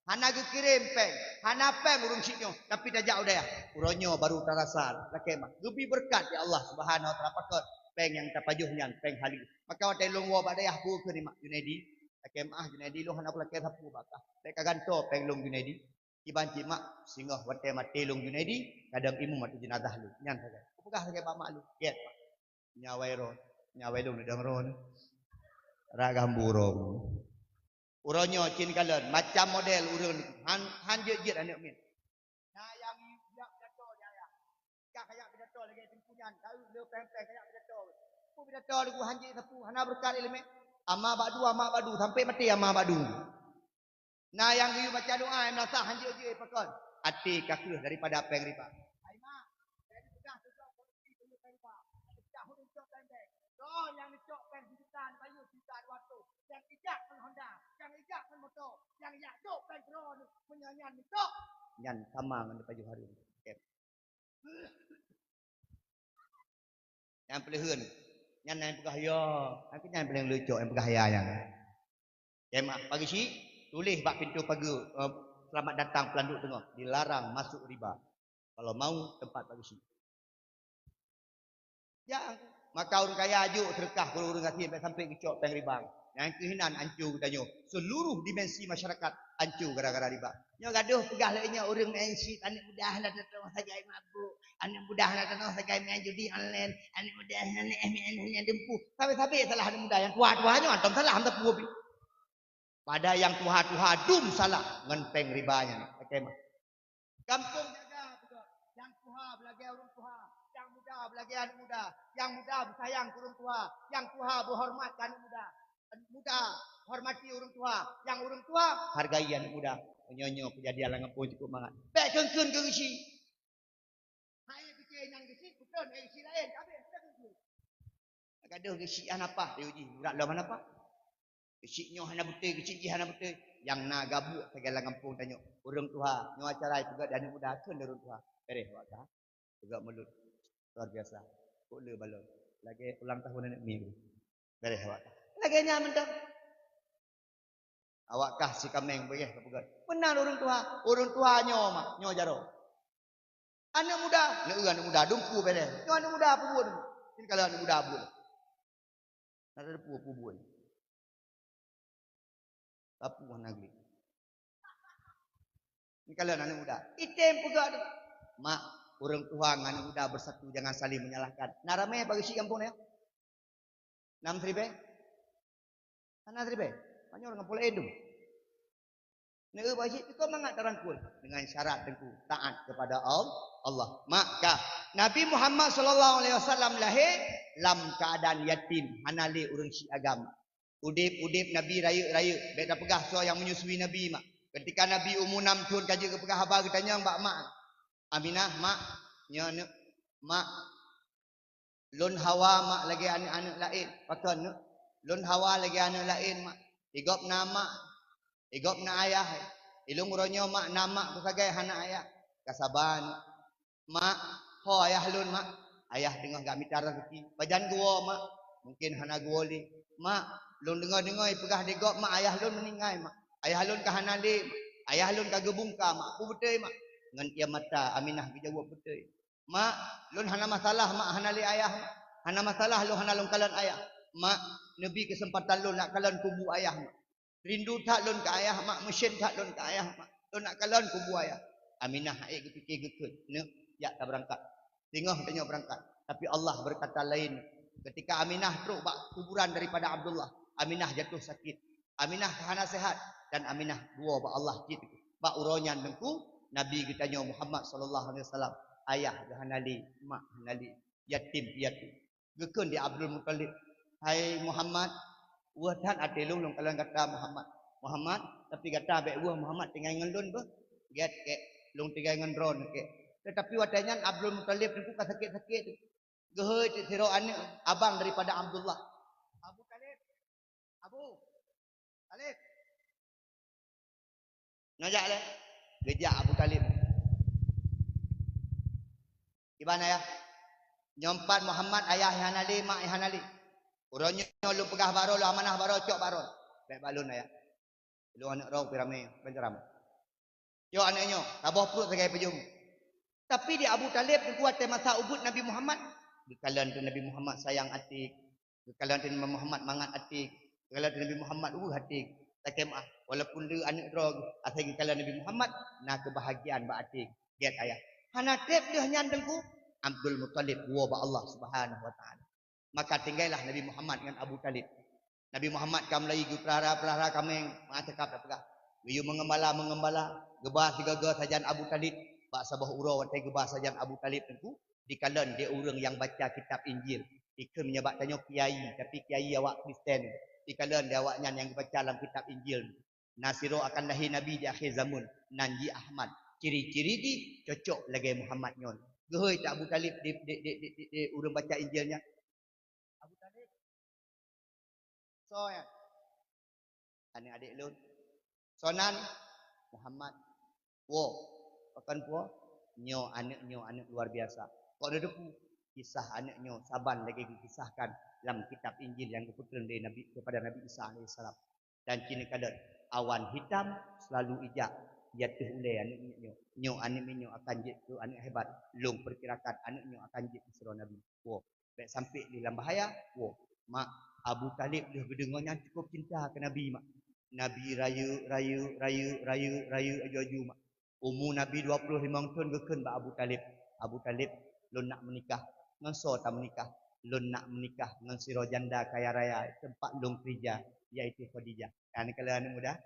Hana geukirém pèng, hana pèng ureueng syiek nyoe, tapi tajak u dayah. Uroe nyoe baru tarasa, lakèe mak. Geubri beureukat lé Allah Subhanahu wa Taala pakon pèng nyang tapajoh nyan pèng haleue. Maka watèe lôn woe bak dayah, peue kheun mak Junaidi, "Lakèe meu'ah Junaidi, lôn hana kulakèe sapeue bak kah. Bèk kagantoe pèng lôn Junaidi." Kiban cit mak, singoh watèe maté lôn Junaidi, kadang imum ateueh jeunazah lôn. Nyan sagai. Kupeugah sagai bak mak lôn, "Gèt, Mak. Nyoe awai droe, nyoe awai lôn neudong droe nyoe. Ragam buroe." Uroe nyoe cit kalon, macam model ureueng han, han jeuet-jeuet aneuk miet. Na nyang jak pidato di ayah. Kah kajak pidato lagèe teungku nyan, ka le pèng-pèng kajak pidato. Peue pidato teungku han jeuet sapeue, hana beureukat ileumèe. Ama bak du, ama bak du, sampai maté ama bak du. Na nyang geuyue baca doa, nyang meunasah han jeuet-jeuet pakon. Até ka kreueh daripada pèng riba. Hai mak, jadi peugah teuka korupsi keu pèng riba. Tahun neucok pèng bèk. Droe nyang neucok pèng sijuta neubayeue sijuta dua ratus. Nyang ijak ngon Honda, nyang ijak ngon moto, nyang ijak dok pèng droe nyoe meunyoe nyan neucok. Nyan sama ngon neupajoh hareuem. Oke. Nyang peuleuheun. Nyan nyang peugah ya. Nyang keu nyan paléng leucok nyang peugah ya nyan. Kemah pagi syik, tuléh bak pintoe pageue, eh, "Selamat datang Pelanduk Teungoh, dilarang masuk riba." Kalau mau tempat pagi syik. Ya, maka ureuëng kaya jok seudeukah keu ureuëng gasien, bèk sampai geucok péng riba. Nyang keuh inan anco geutanyoe. Seluruh dimensi masyarakat anco gara-gara riba. Nyoe gadoh peugah lé nyoe ureuëng meu'en syik, aneuk muda hana teuntông sagai mabuk, aneuk muda hana teuntông sagai main judi online, aneuk muda hana meu'en hana dumpeue. Sabe-sabe salah aneuk muda, nyang tuha-tuha nyoe antom salah, antom peue pih. Pada nyang tuha-tuha dum salah ngon péng riba nyan. Oke, mah. Gampông jaga beugöt. Nyang tuha beulagèe ureueng tuha, nyang muda beulagèe aneuk muda, nyang muda beusayang keu ureueng tuha, nyang tuha beuhoreumat keu aneuk muda. Aneuk muda hormati ureueng tuha, nyang ureueng tuha hargai aneuk muda. Nyoe-nyoe keujadian lam gampông cukup mangat. Bèk kheun-kheun keu geuchik. Hai pike nyang geuchik, beutôi hai geuchik laén, habéh. Gadoh geuchik hana paih, tayue jih urat lom hana paih. Geuchik nyoe hana beutôi, geuchik jih hana beutôi. Nyang na gabuek sagai lam gampông tanyoe. Ureueng tuha, nyoe acara peugöt di aneuk muda, kheun di ureueng tuha. Beureh awak kah. Peugöt mulod. Luar biasa. Kok le balon. Lagèe ulang tahun aneuk mi. Beureh awak kah. Lagèe nyan mantong. Awak kah si kaméng beureh ka peugöt. Meunan ureueng tuha. Ureueng tuha nyoe mak, nyoe jaroe. Aneuk muda, neu aneuk muda, dumpeue beureh. Nyoe aneuk muda peubuet. Ini kalau aneuk muda buet. Na teupeue peubuet. Tapi hana gleh. Ini kalau aneuk muda. Item peugah tu. Mak, ureueng tuha ngon aneuk muda bersatu, jangan saling menyalahkan. Na ramé bagi syik gampông nyoe? Nam siribèe? Hana siribèe? Banyak ureueng gampông laén tu. Neu bagi syik tu mangat tarangkul dengan syarat teungku taat kepada Al-, Allah. Maka Nabi Muhammad sallallahu alaihi wasallam lahé lam keadaan yatim, hana lé ureueng syik agam. Udép-udép Nabi rayeuk-rayeuk, bèk tapeugah soe nyang menyusui Nabi mak. Ketika Nabi umu nam thon ka jeuet geupeugah haba geutanyong bak mak. Aminah, "Mak, nyoe aneuk, mak, lôn hawa mak lagèe aneuk-aneuk laén." "Pakon, neuk?" "Lôn hawa lagèe aneuk laén mak. Di gob na mak, di gob na ayah. Di lôn uroe nyoe mak na mak, keu sagai hana ayah." "Ka saba, neuk." "Mak, ho ayah lôn, mak?" "Ayah teungoh gak mita raseuki." "Pajan geuwoe, mak?" "Mungken hana geuwoe lé." "Mak, lôn deungoe-deungoe peugah di gob, mak, ayah lôn meuninggai, mak. Ayah lôn ka hana lé, mak. Ayah lôn ka geubungka, mak. Peue beutôi, mak?" Ngon ié mata Aminah geujaweueb, "Beutôi." "Mak, lôn hana masalah, mak, hana lé ayah, mak. Hana masalah lôn hana lôn kalon ayah. Mak, neubi keuseumpatan lôn nak kalon kubu ayah, mak. Rindu that lôn keu ayah, mak, meusen that lôn keu ayah, mak. Lôn nak kalon kubu ayah." Aminah hana ék geupike, geukheun, "Neuk, jak tabeurangkat. Singoh tanyoe beurangkat." Tapi Allah berkata lain. Ketika Aminah trok bak kuburan daripada Abdullah, Aminah jatuh sakit. Aminah hana sehat dan Aminah du'oe bak Allah cit. Bak uroe nyan teungku, Nabi geutanyoe Muhammad sallallahu alaihi wasallam, ayah geuh hana lé, mak hana lé, yatim piatu. Geukheun di Abdul Muthalib, "Hai Muhammad, weueh that até lôn, lôn kalon gata Muhammad. Muhammad, tapi gata bèk weueh Muhammad tinggai ngon lôn beuh. Gèt kèk, lôn tinggai ngon droeneuh kèk." Teutapi watèe nyan Abdul Muthalib teungku ka sakét-sakét. Geuhôi cit sidroe aneuk abang daripada Abdullah. "Abu Thalib, Abu Thalib." Nyoe jak lé. Geujak Abu Thalib. "Kiban ayah?" "Nyoe pat Muhammad, ayah hana lé, mak hana lé. Uroe nyoe lôn peugah bak droe, lôn amanah bak droe, cok bak droe. Bèk bak lôn ayah. Lôn aneuk droe pih ramé, ban ramé. Cok aneuk nyoe, saboh pruet sagai peujeuem." Tapi di Abu Thalib teungku watèe masa ubeut Nabi Muhammad, geukalon teuh Nabi Muhammad sayang até, geukalon teuh Nabi Muhammad mangat até, geukalon teuh Nabi Muhammad weueh até. Takheun meu'ah, walaupun le aneuk droe, asai geukalon Nabi Muhammad, na keubahgiaan bak até. Gèt ayah. Hana trép lheueh nyan teungku, Abdul Muthalib woe bak Allah Subhanahu wa Taala. Maka tinggailah Nabi Muhammad ngon Abu Thalib. Nabi Muhammad ka mulai geupeulahra-peulahra kaméng, meu'ah cakap tapeugah. Geuyue meungeumbala-meungeumbala, geuba sigoe-goe sajan Abu Thalib. Bak saboh uroe watèe geuba sajan Abu Thalib teungku, dikalon di ureueng nyang baca kitab Injil. Dikheun meunyoe bak tanyoe kiai, tapi kiai awak Kristen. Dikalon di awaknyan nyang geubaca lam kitab Injil. Na sidroe akan lahé nabi di akhé zamon, nan jih Ahmad. Ciri-ciri jih cocok lagèe Muhammad nyoe. Geuhôi that Abu Thalib di, di, di ureueng baca Injil nyan. "Abu Thalib, soe nyan?" "Aneuk adék lôn." "Soe nan?" "Muhammad." "Woe." "Pakon puwoe?" "Nyoe aneuk, nyoe aneuk luar biasa." "Kok neuteupeue?" Kisah aneuk nyoe saban lagée geukisahkan lam kitab Injil nyang geupeutrön lé Nabi, keupada Nabi Isa alaihissalam. Dan cit neukalon, awan hitam seulalu ijak i ateueh ulée aneuk miet nyoe. Nyoe aneuk miet nyoe akan jeuet keu aneuk hebat. Lôn peukirakan aneuk nyoe akan jeuet keu sidroe nabi. Woe, bék sampoe lé lam bahaya. Woe, mak, Abu Thalib lheueh geudeungoe nyan cukôp cinta keu Nabi, mak. Nabi rayeuk, rayeuk, rayeuk, rayeuk, rayeuk aju-aju, mak. Umu Nabi dua ploh limong thon geukheun bak Abu Thalib, "Abu Thalib, lôn nak meunikah." "Ngon soe tameunikah?" "Lôn nak meunikah ngon sidroe janda kaya raya teumpat lôn keurija, yaitu Khadijah." Nyan keuh aneuk muda.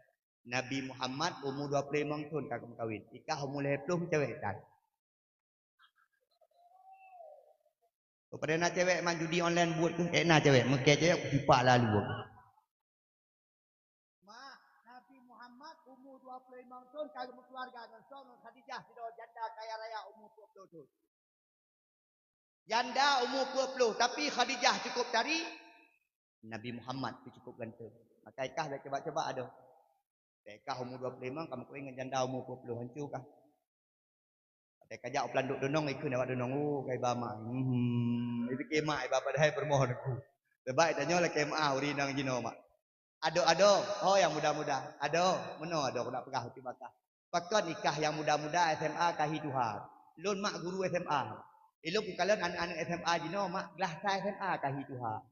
Nabi Muhammad umu dua ploh limong thon ka geumeukawen. Ikah umu lhée ploh meucewek tan. Kepada na cewek man judi online buet keuh, eh, na cewek, meukée cewek kusipak lalu. Mak, Nabi Muhammad umu dua ploh limong thon ka geumeukeuluwarga ngon soe, ngon Khadijah, sidroe janda kaya raya umu dua ploh thon. Janda umu dua ploh, tapi Khadijah cukôp tari, Nabi Muhammad pih cukôp ganteng. Maka ikah bék coba-coba adoe. Bék ikah umu dua ploh limong, kamoe kawén ngon janda umu dua ploh, hanco kah? Watée kajak u Peulandok Dunong, ikheun awak Dunong, "Oh, ka iba mak." Hmm, ipike mak iba padahai peurumoh teungku. Sabab tanyoe lakée meu'ah ureueng inong jinoe mak. Adoe-adoe, ho nyang muda-muda. Adoe, meunoe adoe keuneuk peugah u Tibaka. Pakon ikah nyang muda-muda S M A ka hi tuha. Lôn mak guru S M A. Ilôn kukalon aneuk-aneuk S M A jinoe mak glah sa S M A ka hi tuha.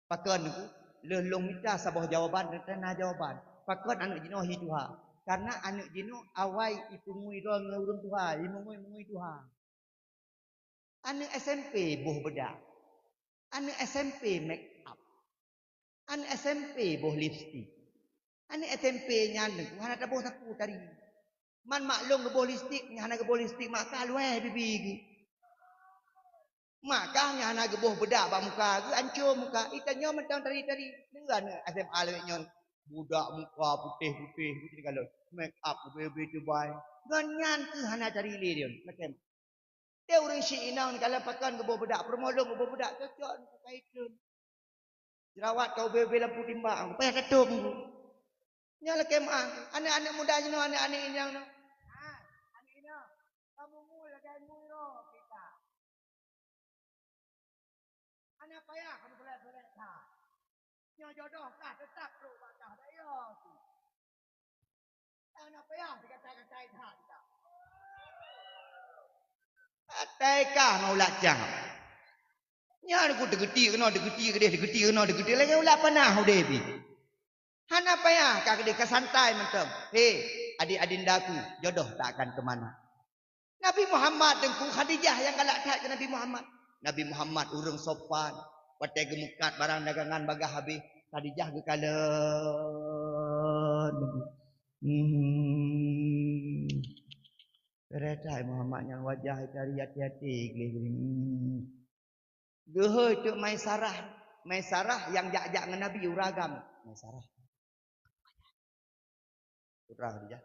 Pakon Teungku? Lheueh lôn mita saboh jawaban, teuntang na jawaban. Pakon aneuk jinoe hi tuha? Karena aneuk jinoe awai ipeungui droe ngon ureueng tuha, imungui-mungui tuha. Aneuk S M P boh beudak. Aneuk S M P make up. Aneuk S M P boh lipstik. Aneuk S M P nyan Teungku hana taboh sapeue tari. Man mak lôn geuboh lipstik, nyan hana geuboh lipstik, mak ka luwai bibi geuh. Mak kah nyan hana geuboh beudak bak muka, geuhanco muka. Itanyoe mantong tari-tari. Neu aneuk S M A lawét nyoe. Budak muka putéh-putéh, putéh kalon. Make up ubé-ubé cubai. Ngon nyan keuh hana tari lé lôn. Macam. Deh ureueng syiek inong kalon pakon geuboh beudak, peurumoh lôn geuboh beudak, cocok ngon kait lôn. Jerawat ka ubé-ubé lampu timbak, payah tatôp. Nyoe lakée meu'ah. Aneuk-aneuk muda jinoe, aneuk-aneuk inong nyoe. Ha, aneuk inong, kamoe ngui lagée ngui roh kita. Hana payah kamoe beulet-beulet that. Nyoe jodoh kah teutap trok bak kah, dak iya tu. Hana payah dikatai-katai that kita. Katai kah ngon ulat cang. Nyan ku teugeutiek keunoe, teugeutiek keudeh, teugeutiek keunoe, teugeutiek lagée ulat panah udeb pih. Hana payah ka keudeh, ka santai mantong. He, adik adindaku, jodoh tak akan ke mana. Nabi Muhammad Teungku, Khadijah nyang galak that keu Nabi Muhammad. Nabi Muhammad ureueng sopan. Watée geumeukat barang dagangan bagaih habéh, Khadijah geukalon. Hmm. Beureutai Muhammad nyang wajah tari até-até gleh-gleh. Hmm. Geuhôi teuk Maisarah. Maisarah nyang jak-jak ngon Nabi ureueng agam. Maisarah. Putra Khadijah.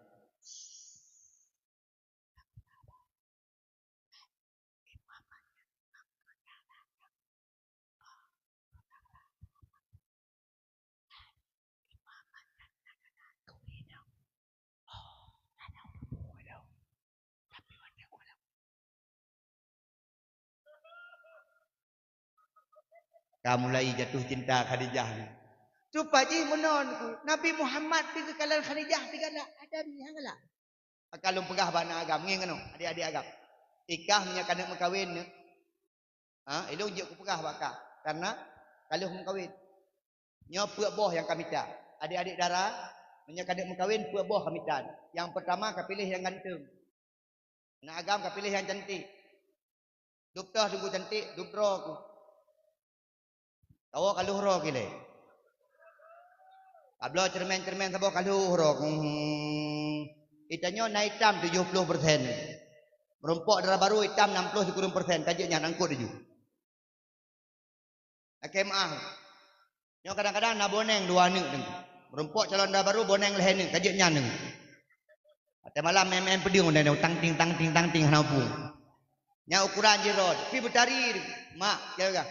Ka mulai jatuh cinta Khadijah ni. Rupa jih meunoe Teungku, Nabi Muhammad pih geukalon Khadijah pih galak, ada pih nyang galak. Maka lôn peugah bak aneuk agam, ngieng keunoe, adik-adik agam. Ikah meunyoe ka neuk meukawen neuk, ha, ilôn jeuet kupeugah bak kah, karena ka lheueh meukawen. Nyoe peuet boh nyang ka mita. Adik-adik dara, meunyoe ka neuk meukawen, peuet boh ka mita. Nyang peurtama ka piléh nyang ganteng. Aneuk agam ka piléh nyang cantik. Dub toh Teungku cantik, dub droe ku. Kawoe ka lheueh uroe kilée. Ka bloe ceureumen-ceureumen saboh ka lheueh uroe. Hmm. Itanyoe na itam tujoh ploh persen. Meurumpok dara barô itam nam ploh sikureueng persen. Ka jeuet nyan angkot laju. Lakée meu'ah. Nyoe kadang-kadang na boneng dua aneuk Teungku. Meurumpok calon dara barô boneng lhée aneuk, ka jeuet nyan Teungku. Watée malam mém-mém peudeueng, tang ting, tang ting, tang ting, hana muphom. Nyan ukuran jih rot, pih beutari, mak, jaga.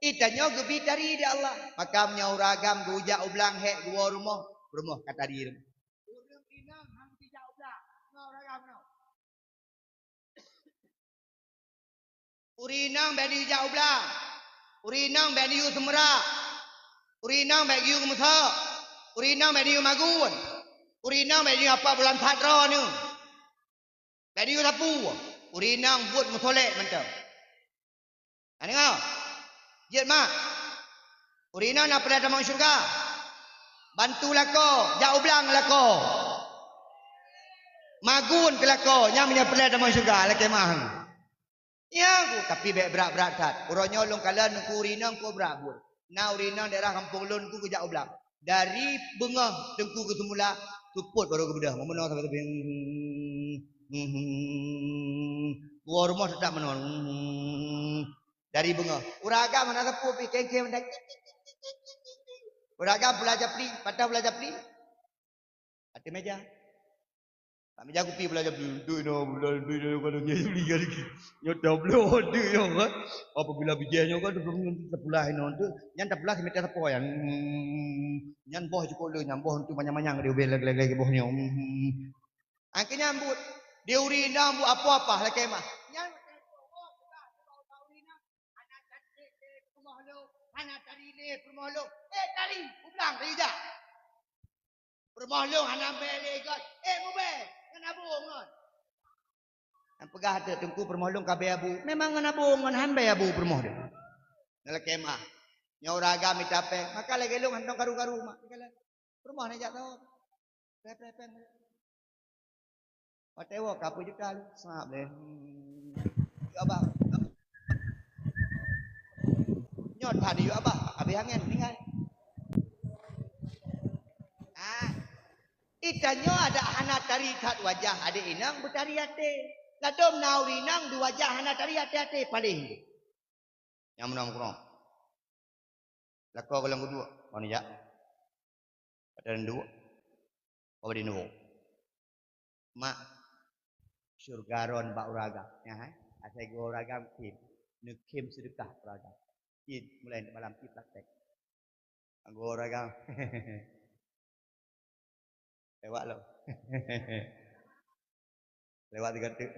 Itanyoe geubi tari di Allah. Maka meunyoe ureueng agam geujak u blang hék geuwoe rumoh, rumoh ka tari rumoh. Ureueng inong han geujak u blang, ngon ureueng agam nyoe. Ureueng inong bèk neuyue jak u blang. Ureueng inong bèk neuyue seumeurak. Ureueng inong bèk neuyue meusok. Ureueng inong bèk neuyue magun. Ureueng inong bèk neuyue apak bulan that droeneuh. Bèk neuyue sapeue. Ureueng inong buet meusolek mantong. Na deungö? Jeuet mak. Ureueng inong na peureulèe tamong syeuruga. Bantu lakoe, jak u blang lakoe. Magun keu lakoe, nyan meunyoe peureulèe tamong syeuruga, lakèe meu'ah. Nyan ku, tapi bèk brat-brat that. Uroe nyoe lôn kalon Teungku ureueng inong kok brat buet. Na ureueng inong daerah gampông lôn Teungku geujak u blang. Dari beungoh Teungku geuseumula, seupôt barô geubeudôh. Meumeunoe sabe-sabe. Woe rumoh teutap meunoe. Dari beungoh. Ureueng agam hana sapeue pih, kengkeng mantong. Ureueng agam pula capli, patah pula capli. Ateueh mèja. Bak mèja kupi pula capli. Dui no, pula dui no, kalau dia beli kali. Nyoe tabloe dui no kan. Apabila bijèh nyoe kan, tapula inoe tu. Nyan tapula simeter sapo nyan. Hmm. Nyan boh cukôp le, nyan boh tu manyang-manyang dia ubé lagi-lagi boh nyoe. Hmm. Angke nyambut. Dia ureueng inong buet apo-apo lakèe meu'ah. Nyan hana cantik lé peurumoh lôn, hana tari lé peurumoh lôn. Eh, tari, u blang tari jak. Peurumoh lôn hana bèe lé göt. Eh, mubèe, ngon abô ngon. Nyang peugah teuk Teungku peurumoh lôn ka bèe abô. Memang ngon abô ngon han bèe abô peurumoh lôn. Na lakèe meu'ah. Nyoe ureueng agam mita pèng, maka lagèe lôn hana karu-karu mak. Peurumoh na jak thon. Pèng, pèng, pèng. Watèe woe ka peujuta lé, seungab lé. Hmm. Yuk abah. Nyoe that yuk abah, habéh angèn, tinggai. Ah. Itanyoe adak hana tari that wajah adék inong beutari até. Ladôm na ureueng inong di wajah hana tari até-até paléh. Nyang meunoe meukeurong. Lakoe gohlom geuduek, kon jak. Padahai duek. Padahai duek. Mak, syeuruga droen bak ureueng agam. Nyan hai, asai geuwoe ureueng agam khém. Neukhém seudeukah ureueng agam. Cit, mulai malam cit praktek. Geuwoe ureueng agam. Lewat lom. Lewat tiga teuk.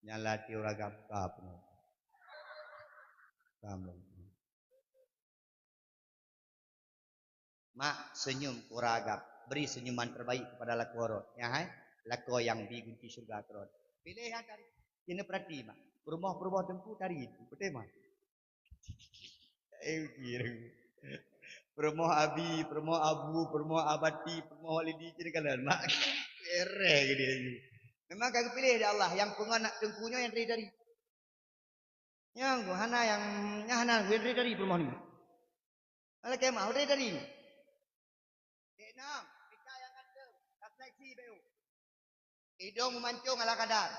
Nyan lati ureueng agam ka peunoh. Ka peunoh. Mak, senyum keu ureueng agam. Beri senyuman terbaik kepada lakoe droen. Nyan hai, lakoe nyang bi gunci syeuruga keu droen. Piléh nyang tari. Keuneuk peurati, Mak. Peurumoh-peurumoh Teungku tari. Beutôi, Mak? Eh, kira. Peurumoh Abi, peurumoh Abu, peurumoh Abati, peurumoh Walidi, cit kalon, Mak. Kere geude. Memang ka geupiléh lé Allah, nyang peungon nak Teungku nyoe nyang tari-tari. Nyang tu hana nyang, nyang hana nyang tari-tari peurumoh ni. Alakèe mah, tari-tari. Dek Nang, mita nyang ganteng, ka seleksi beu. Idong meumancong ala kadar.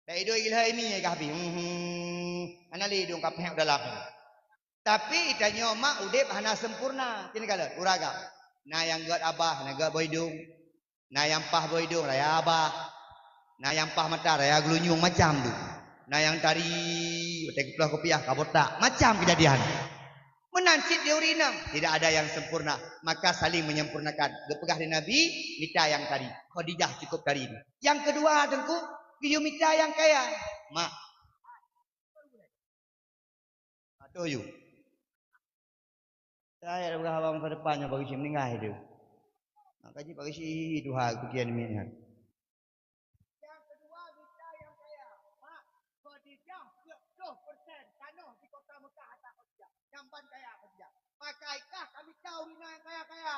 Dan idong ilhami nyang ka habéh. Hmm, hana lé idong ka pèng u dalam. Tapi itanyoe mak udép hana sempurna. Cit kalon, ureueng agam. Na nyang gèt abah, na gèt boh idong. Na nyang paih boh idong, raya abah. Na nyang paih mata, raya geulunyueng macam tu. Na nyang tari, watèe geuploh kupiah, ka botak. Macam keujadian. Meunan cit di ureueng inong, tidak ada yang sempurna, maka saling menyempurnakan. Geupeugah lé Nabi, mita nyang tari. Khadijah cukup tari. Nyang keudua, Teungku, geuyue mita nyang kaya. Mak. Atau yue. Saya dah peugah abang masa depan nyoe bagi si meuninggai tu. Maka jih bagi si tuha kukian miet nyan. Nyang keudua, mita nyang kaya. Mak, Khadijah peuet ploh persen tanoh di kota Mekah ata Khadijah. Nyang ban kaya Khadijah. Maka ikah ka mita ureueng inong nyang kaya-kaya.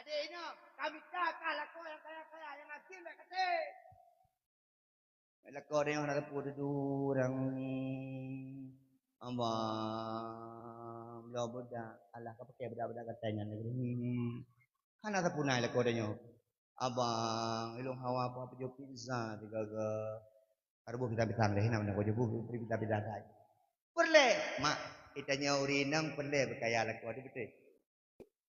Adék inong, ka mita kah lakoe nyang kaya-kaya, nyang akhé bèk katé. Lakoe tanyoe hana teupeu tutoe ureueng. Abang, bloe beudak, alah ka pakai beudak-beudak gata nyan lagèe nyoe. Hana teupeu na lakoe tanyoe. Abang, ilôn hawa pajoh pizza sigaga. Ka ruboh pizza-pizza lé, hana meunan pajoh pizza-pizza that. Peureulèe, mak, itanyoe ureueng inong peureulèe beukaya lakoe, beutôi?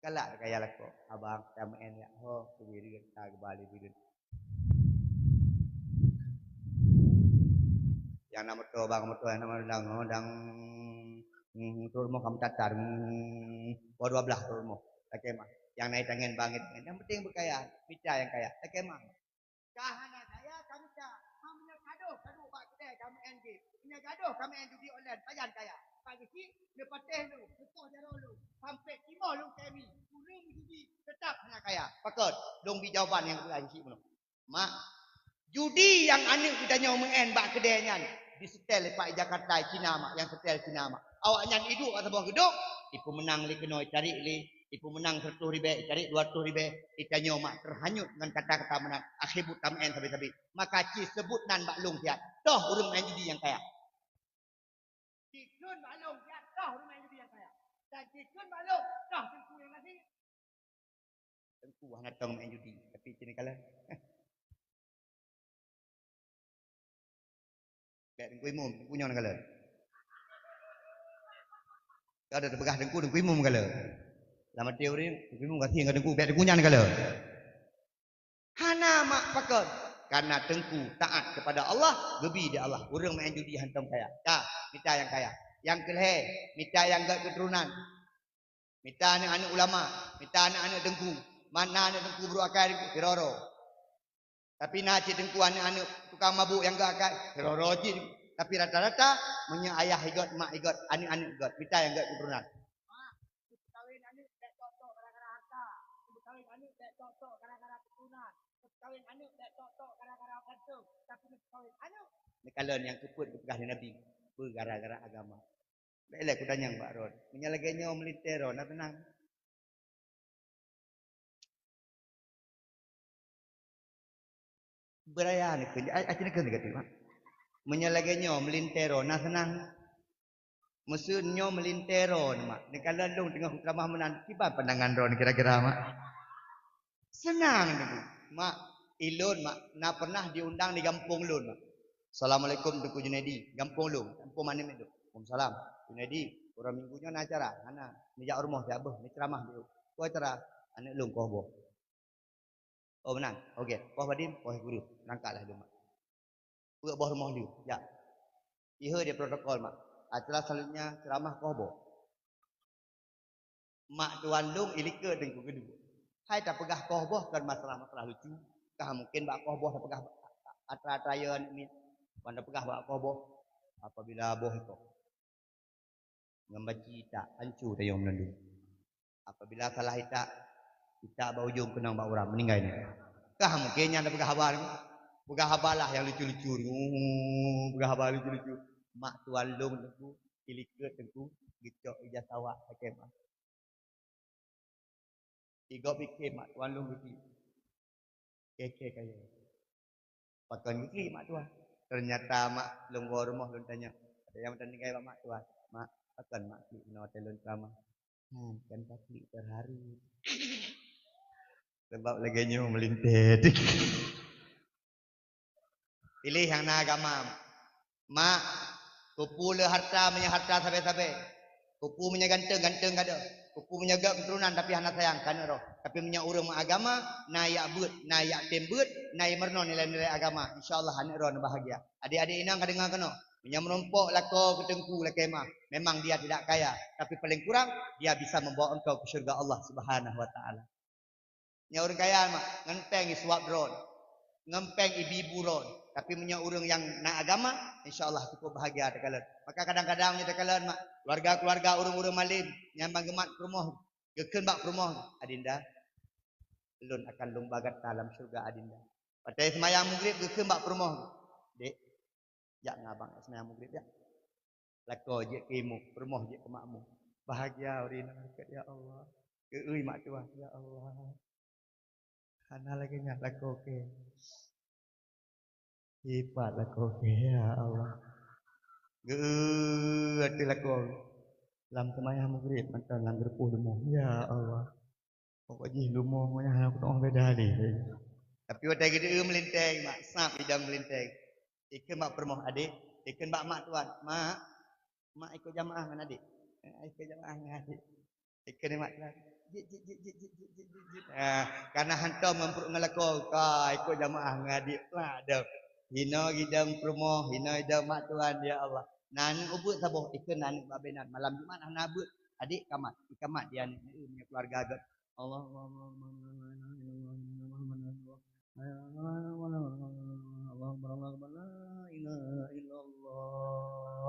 Galak kaya lakoe, abang, tameu'en yak ho, keubireuen, ka geuba lé bireuen. Nyang na moto, bang, moto, nyang na moto, dang, dang, hmm, trok rumoh ka meutatar, hmm, poh dua blah trok rumoh, lakèe mah. Nyang na itangen, bang, itangen. Nyang penting beukaya, mita nyang kaya, lakèe mah. Ka hana kaya, ka mita. Meunyoe Gadoh ka meu'en judi online, pajan kaya. Pak Geuchik, neupatéh lôn, neukoh jaroe lôn, sampoe timoh lôn keu mi, ureueng judi teutap hana kaya. Pakon, lôn bi jawaban nyang keu Pak Geuchik bunoe. Mak, judi nyang aneuk geutanyoe meu'en bak keudè nyan, diseutèl lé Pak Jakarta Cina, mak, nyang seutèl Cina, mak. Awaknyan iduek bak saboh geudong, ipeumeunang lé keunoe, icarék lé, ipeumeunang siratoh ribèe, icarék dua ratoh ribèe, geutanyoe, mak, teuhanyut ngon kata-kata meunan, akhé buet tameu'en sabé-sabé. Maka ci seubut nan bak lôn siat, toh ureueng meu'en judi nyang kaya. Ci kheun bak lôn siat, toh ureueng meu'en judi nyang kaya. Dan ci kheun bak lôn, toh teungku nyang gasien. Teungku hana tong meu'en judi, tapi ci neukalon. Bèk teungku imum, teungku nyoe neukalon. Ka ada teupeugah teungku, teungku imum neukalon. Lam até ureueng, teungku imum gasien ngon teungku, bèk teungku nyan neukalon. Hana, mak, pakon. Karena teungku taat kepada Allah, geubi di Allah. Ureueng meu'en judi hántom kaya. Ka, mita nyang kaya. Nyang keu lhèe, mita nyang gèt keuturonan. Mita aneuk-aneuk ulama, mita aneuk-aneuk teungku. Mak na aneuk teungku brôk akai, sidroe-droe. Tapi na cit teungku aneuk-aneuk tukang mabôk nyang gèt akai, sidroe-droe cit. Tapi rata-rata, meunyoe ayah igèt, mak igèt, aneuk-aneuk igèt, mita nyang gèt keuturonan. Mak, neupeukawen aneuk bèk tok-tok gara-gara harta. Neupeukawen aneuk bèk tok-tok gara-gara keuturonan. Neupeukawen aneuk bèk tok-tok gara-gara ganteng. Tapi neupeukawen aneuk. Neukalon nyang keu peuet geupeugah lé Nabi, peugara-gara agama. Bèk lé kutanyong bak droen. Meunyoe lagèe nyoe meulintèe droen, na teunang. Beuraya neukheun, a-, aci neukheun sigoe teuk, mak. Meunyoe lagèe nyoe meulintèe droen, na seunang. Meuseu nyoe meulintèe droen, mak. Neukalon lôn teungoh kuceuramah meunan, kiban pandangan droen kira-kira, mak? Seunang teungku. Mak, ilôn, mak, na pernah diundang di gampông lôn, mak. "Assalamualaikum, Teungku Junaidi." Gampông lôn, gampông Manéh Meudo. "Waalaikumsalam. Junaidi, uroe Minggu nyoe na acara?" "Hana." "Neujak u rumoh siat beuh, neuceuramah beuh." "Peue acara?" "Aneuk lôn koh boh." "Oh, meunan. Oke, koh padum?" "Koh guru." "Langkatlah lôn, mak." Peuet boh rumoh lheueh, jak. Ihé di protokol, mak. Acara selanjutnya ceuramah koh boh. Mak tuan lôn ilikot teungku keudua. Hai tapeugah koh boh kon masalah-masalah lucu. Kah mungken bak koh boh tapeugah atra-atra yo aneuk miet. Ban tapeugah bak koh boh, apabila boh ikoh ngon baci itak, ancu tayong meunandum. Apabila salah itak, itak bak ujong keunong bak uram, meuninggai nyan. Kah mungken nyan tapeugah haba nyoe? Peugah haba lah nyang lucu-lucu nyoe, peugah haba lucu-lucu. Mak tuan lôn teungku, ilikot teungku, geucok ija sawak sakét mak. Igob iké mak tuan lôn geuklik. Kèe-kèe kayèe. Pakon geuklik mak tuan? Ternyata mak lôn woe rumoh lôn tanyong. Ada nyang meuteuninggai bak mak tuan. "Mak, pakon mak klik inoe watèe lôn ceuramah?" "Hmm, kan taklik terharu." Sabab lagèe nyoe meulintèe. Piléh nyang na agama. Mak, keupeue le harta meunyoe harta sabé-sabé? Keupeue meunyoe ganteng, ganteng gadôh? Keupeue meunyoe gèt keuturonan tapi hana sayang keu aneuk droe? Tapi meunyoe ureueng meuagama, na jak beuet, na jak tem beuet, na jimeurunoe nilai-nilai agama, insya Allah aneuk droe neubahgia. Adék-adék inong ka deungö keunoe, meunyoe meurumpok lakoe keu teungku lakèe mah, memang dia tidak kaya, tapi paling kurang dia bisa membawa engkau ke syurga Allah Subhanahu wa Taala. Nyoe ureueng kaya mak, ngon péng jisuap droe, ngon péng jibi-bu droe. Tapi meunyoe ureueng nyang na agama, insya Allah cukup bahagia takalon. Maka kadang-kadang meunyoe takalon mak, keuluwarga-keuluwarga ureueng-ureueng malém nyang ban geumat peurumoh, geukheun bak peurumoh, "Adinda, lôn akan lôn ba gata lam syeuruga Adinda." Watèe seumayang Maghrib geukheun bak peurumoh, "Dek, jak ngon abang seumayang Maghrib, jak." Lakoe jeuet keu imum, peurumoh jeuet keu makmum. Bahagia ureueng inong, "Ya Allah." Geu-eu mak tuan, "Ya Allah, hana lagèe nyan lakoe kèe. Hebat lakoe kèe, ya Allah." Geu-eu ateueh lakoe. Lam seumayang Maghrib mantong lam geurupoh leumo, "Ya Allah, pokok jih leumo ngon nyan hana kuteumé beda lé." Tapi watèe geudeu meulintèe mak, sab idong meulintèe. Ikheun bak peurumoh, "Adék," ikheun bak mak tuan, "Mak, mak ikot jamaah ngon adék." "Eh, ikot jamaah ngon adék." Ikheun mak tuan, "Jeuet, jeuet, jeuet." Ah, karena hantom ngon peurumoh ngon lakoe, ka ikot jamaah ngon adék pula dong. Hino gidong peurumoh, hino gidong mak tuan, ya Allah. Na aneuk ubeuet saboh, ikheun aneuk bak binéh. Malam Jumat hana beuet, adék kamat, ikamat di aneuk, eh, keuluwarga gèt. Allahumma, Allahumma, Allahumma, Allahumma, Allahumma, Allahumma, Allahumma, Allahumma, Allahumma, la ilaha illallah.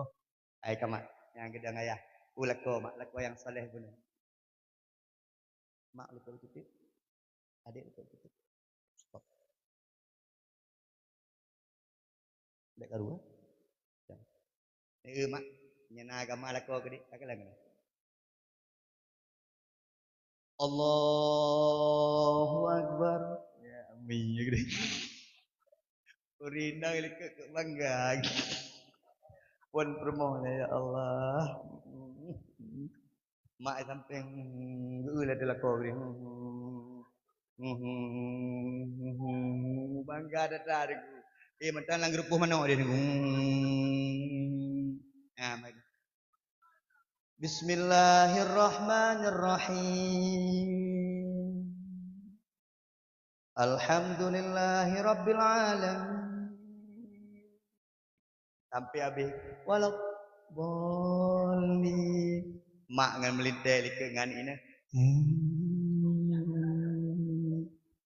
Hai ka mak, nyang geudong ayah. Ulako mak, lako nyang saleh beuna. Mak lako cuti. Adek lako cuti. Stop. Dek karu, eh? Eh, mak, nyang na agama lako keudik, tak keulang. Allahu Akbar. Ya, amin. Ureueng inong likot keu bangga. Pon peurumoh nyan, ya Allah. Mak sampéng geu laju lakoe geuh. Bangga that-that Teungku. Eh, mantong lam geurupoh manok dia Teungku. Ah, mari. Bismillahirrahmanirrahim. Alhamdulillahirabbil alamin. Sampai habéh. Waladdallin. Mak ngon meulintèe likot ngon inan. Hmm.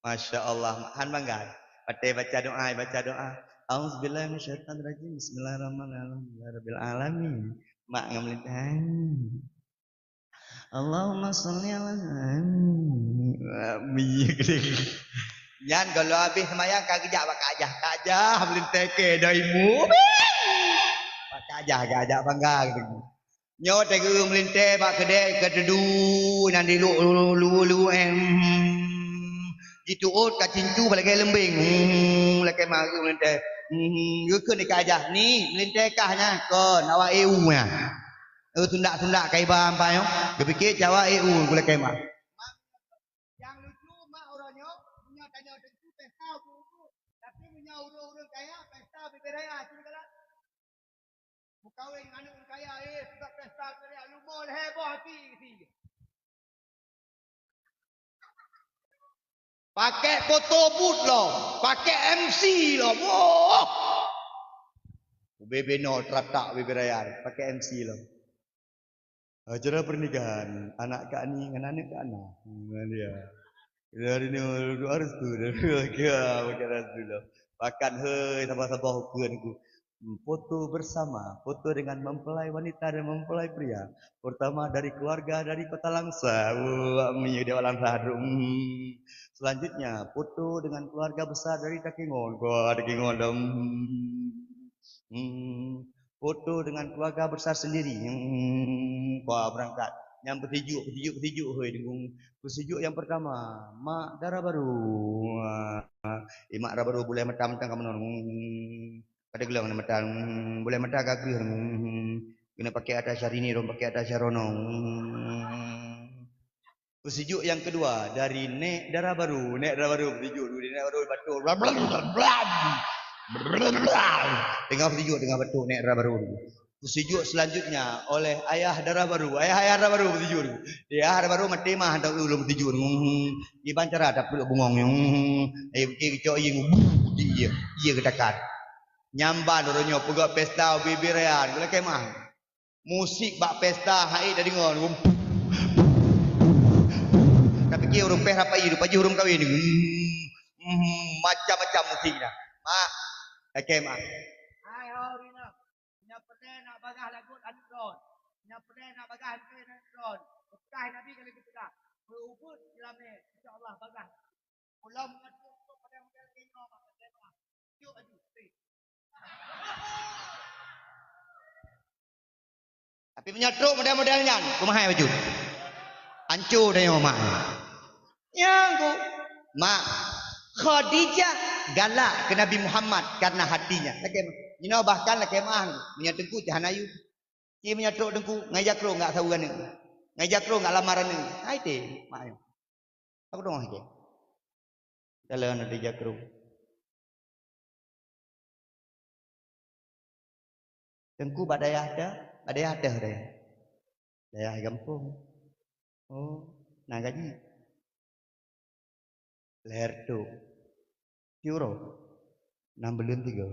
Masya Allah, Mak. Han bangga. Patéh baca doa, baca doa. Auzubillahi minasyaitonirrajim. Bismillahirrahmanirrahim. Alhamdulillahirabbil alamin. Mak ngon meulintèe. Allahumma shalli ala Nyan gohlom habéh seumayang ka geujak bak Kak Jah. Kak Jah, meulintèe keu daimu. Bak Kak Jah, Kak Jah bangga geutanyoe. Nyoe teugeue meulintèe bak keudè, ka teudu, nyan diluk, lu, lu, lu, em. Jituôt ka cincu bak lagèe leumbeng. Hmm, lakèe mah geumeulintèe. Hmm, geukheun di Kak Jah, "Ni, meulintèe kah nyan?" "Kon, awak E U nyan." Eh, sundak-sundak ka iba ampai nyoe. Geupike cawa E U gulai kemah. Nyang lucu mak uroe nyoe, meunyoe tanyoe Teungku pesta ubu-ubu, tapi meunyoe ureueng-ureueng kaya pesta bibir raya, cit galak. Meukawen ngon aneuk kaya, eh, peugah pesta bibir raya, lumoe lhèe boh api geusie. Pakai foto booth lo, pakai M C lo. Woh! Ubé beno teratak ubé berayan, pakai M C lo. Acara pernikahan anak Kak Ni ngan aneuk Kak Na. Nah, dia. Dari ni doa restu, doa restu lo. Bahkan hei saboh-saboh ukeue ku. Foto bersama, foto dengan mempelai wanita dan mempelai pria. Pertama dari keluarga dari Kota Langsa. Wah, mi di Langsa. Hmm. Selanjutnya, foto dengan keluarga besar dari Takengon. Wah, Takengon dong. Hmm. Foto dengan keluarga besar sendiri. Hmm. Wah, berangkat. Nyang peusijuek, peusijuek, peusijuek, hoi, dengung. Peusijuek yang pertama, mak dara baru. Wah. Eh, mak dara baru bulèe mata mantong ka meunan. Hmm. Pada geulong mata, hmm, bulèe mata ka kreueh, hmm, keuneuk pakai ata Syahrini, lom pakai ata Syahrono, hmm. Peusijuek nyang keudua dari nèk dara baru, nèk dara baru peusijuek dulu, nèk dara baru batuk, blam, blam, blam, blam. Teungoh peusijuek, teungoh batuk nèk dara baru dulu. Peusijuek selanjutnya oleh ayah dara baru, ayah, ayah dara baru peusijuek dulu. Ayah dara baru maté mah hantom ulôn peusijuek dulu. Hmm, iban cara tapeuduek bungong, hmm, eh, eh, geucok ié, buh, di ié, ié geutakat. Nyang ban uroe nyoe peugah pesta ubé-ubé raya, gulai kemah. Musik bak pesta hai tadeungoe. Tapi keu ureueng péh rapai, rupa jih ureueng kawin. Hmm, hmm, macam-macam musik dah. Mak, gulai kemah. Hai ho Rina. Nyang peureulèe nak bagah lagot aneuk droen. Nyang peureulèe nak bagah aneuk droen. Beukah Nabi ka lheueh geupeugah. Meu-ubeuet silamé, insya Allah bagah. Ulôn meunyoe trok pada model keu nyoe, mak, mak. Yuk, aju, trek. Tapi meunyoe trok model-model nyan, kumaha baju? Anco tanyoe, mak. Nyang ku, mak, Khadijah galak keu Nabi Muhammad karena hatinya. Lakèe, inoe bahkan lakèe meu'ah, meunyoe teungku cah hana yue. Ci meunyoe trok teungku, ngai jakrong gak saweue aneuk. Ngai jakrong gak lamar aneuk. Hai teh, mak nyoe. Aku dong hike. Dalam ada jakrong. Teungku bak dayah teuh, bak dayah teuh dayah. Dayah gampông. Oh, na gaji. Lhèe reutôh. Siuroe. Nam buleuen tiga.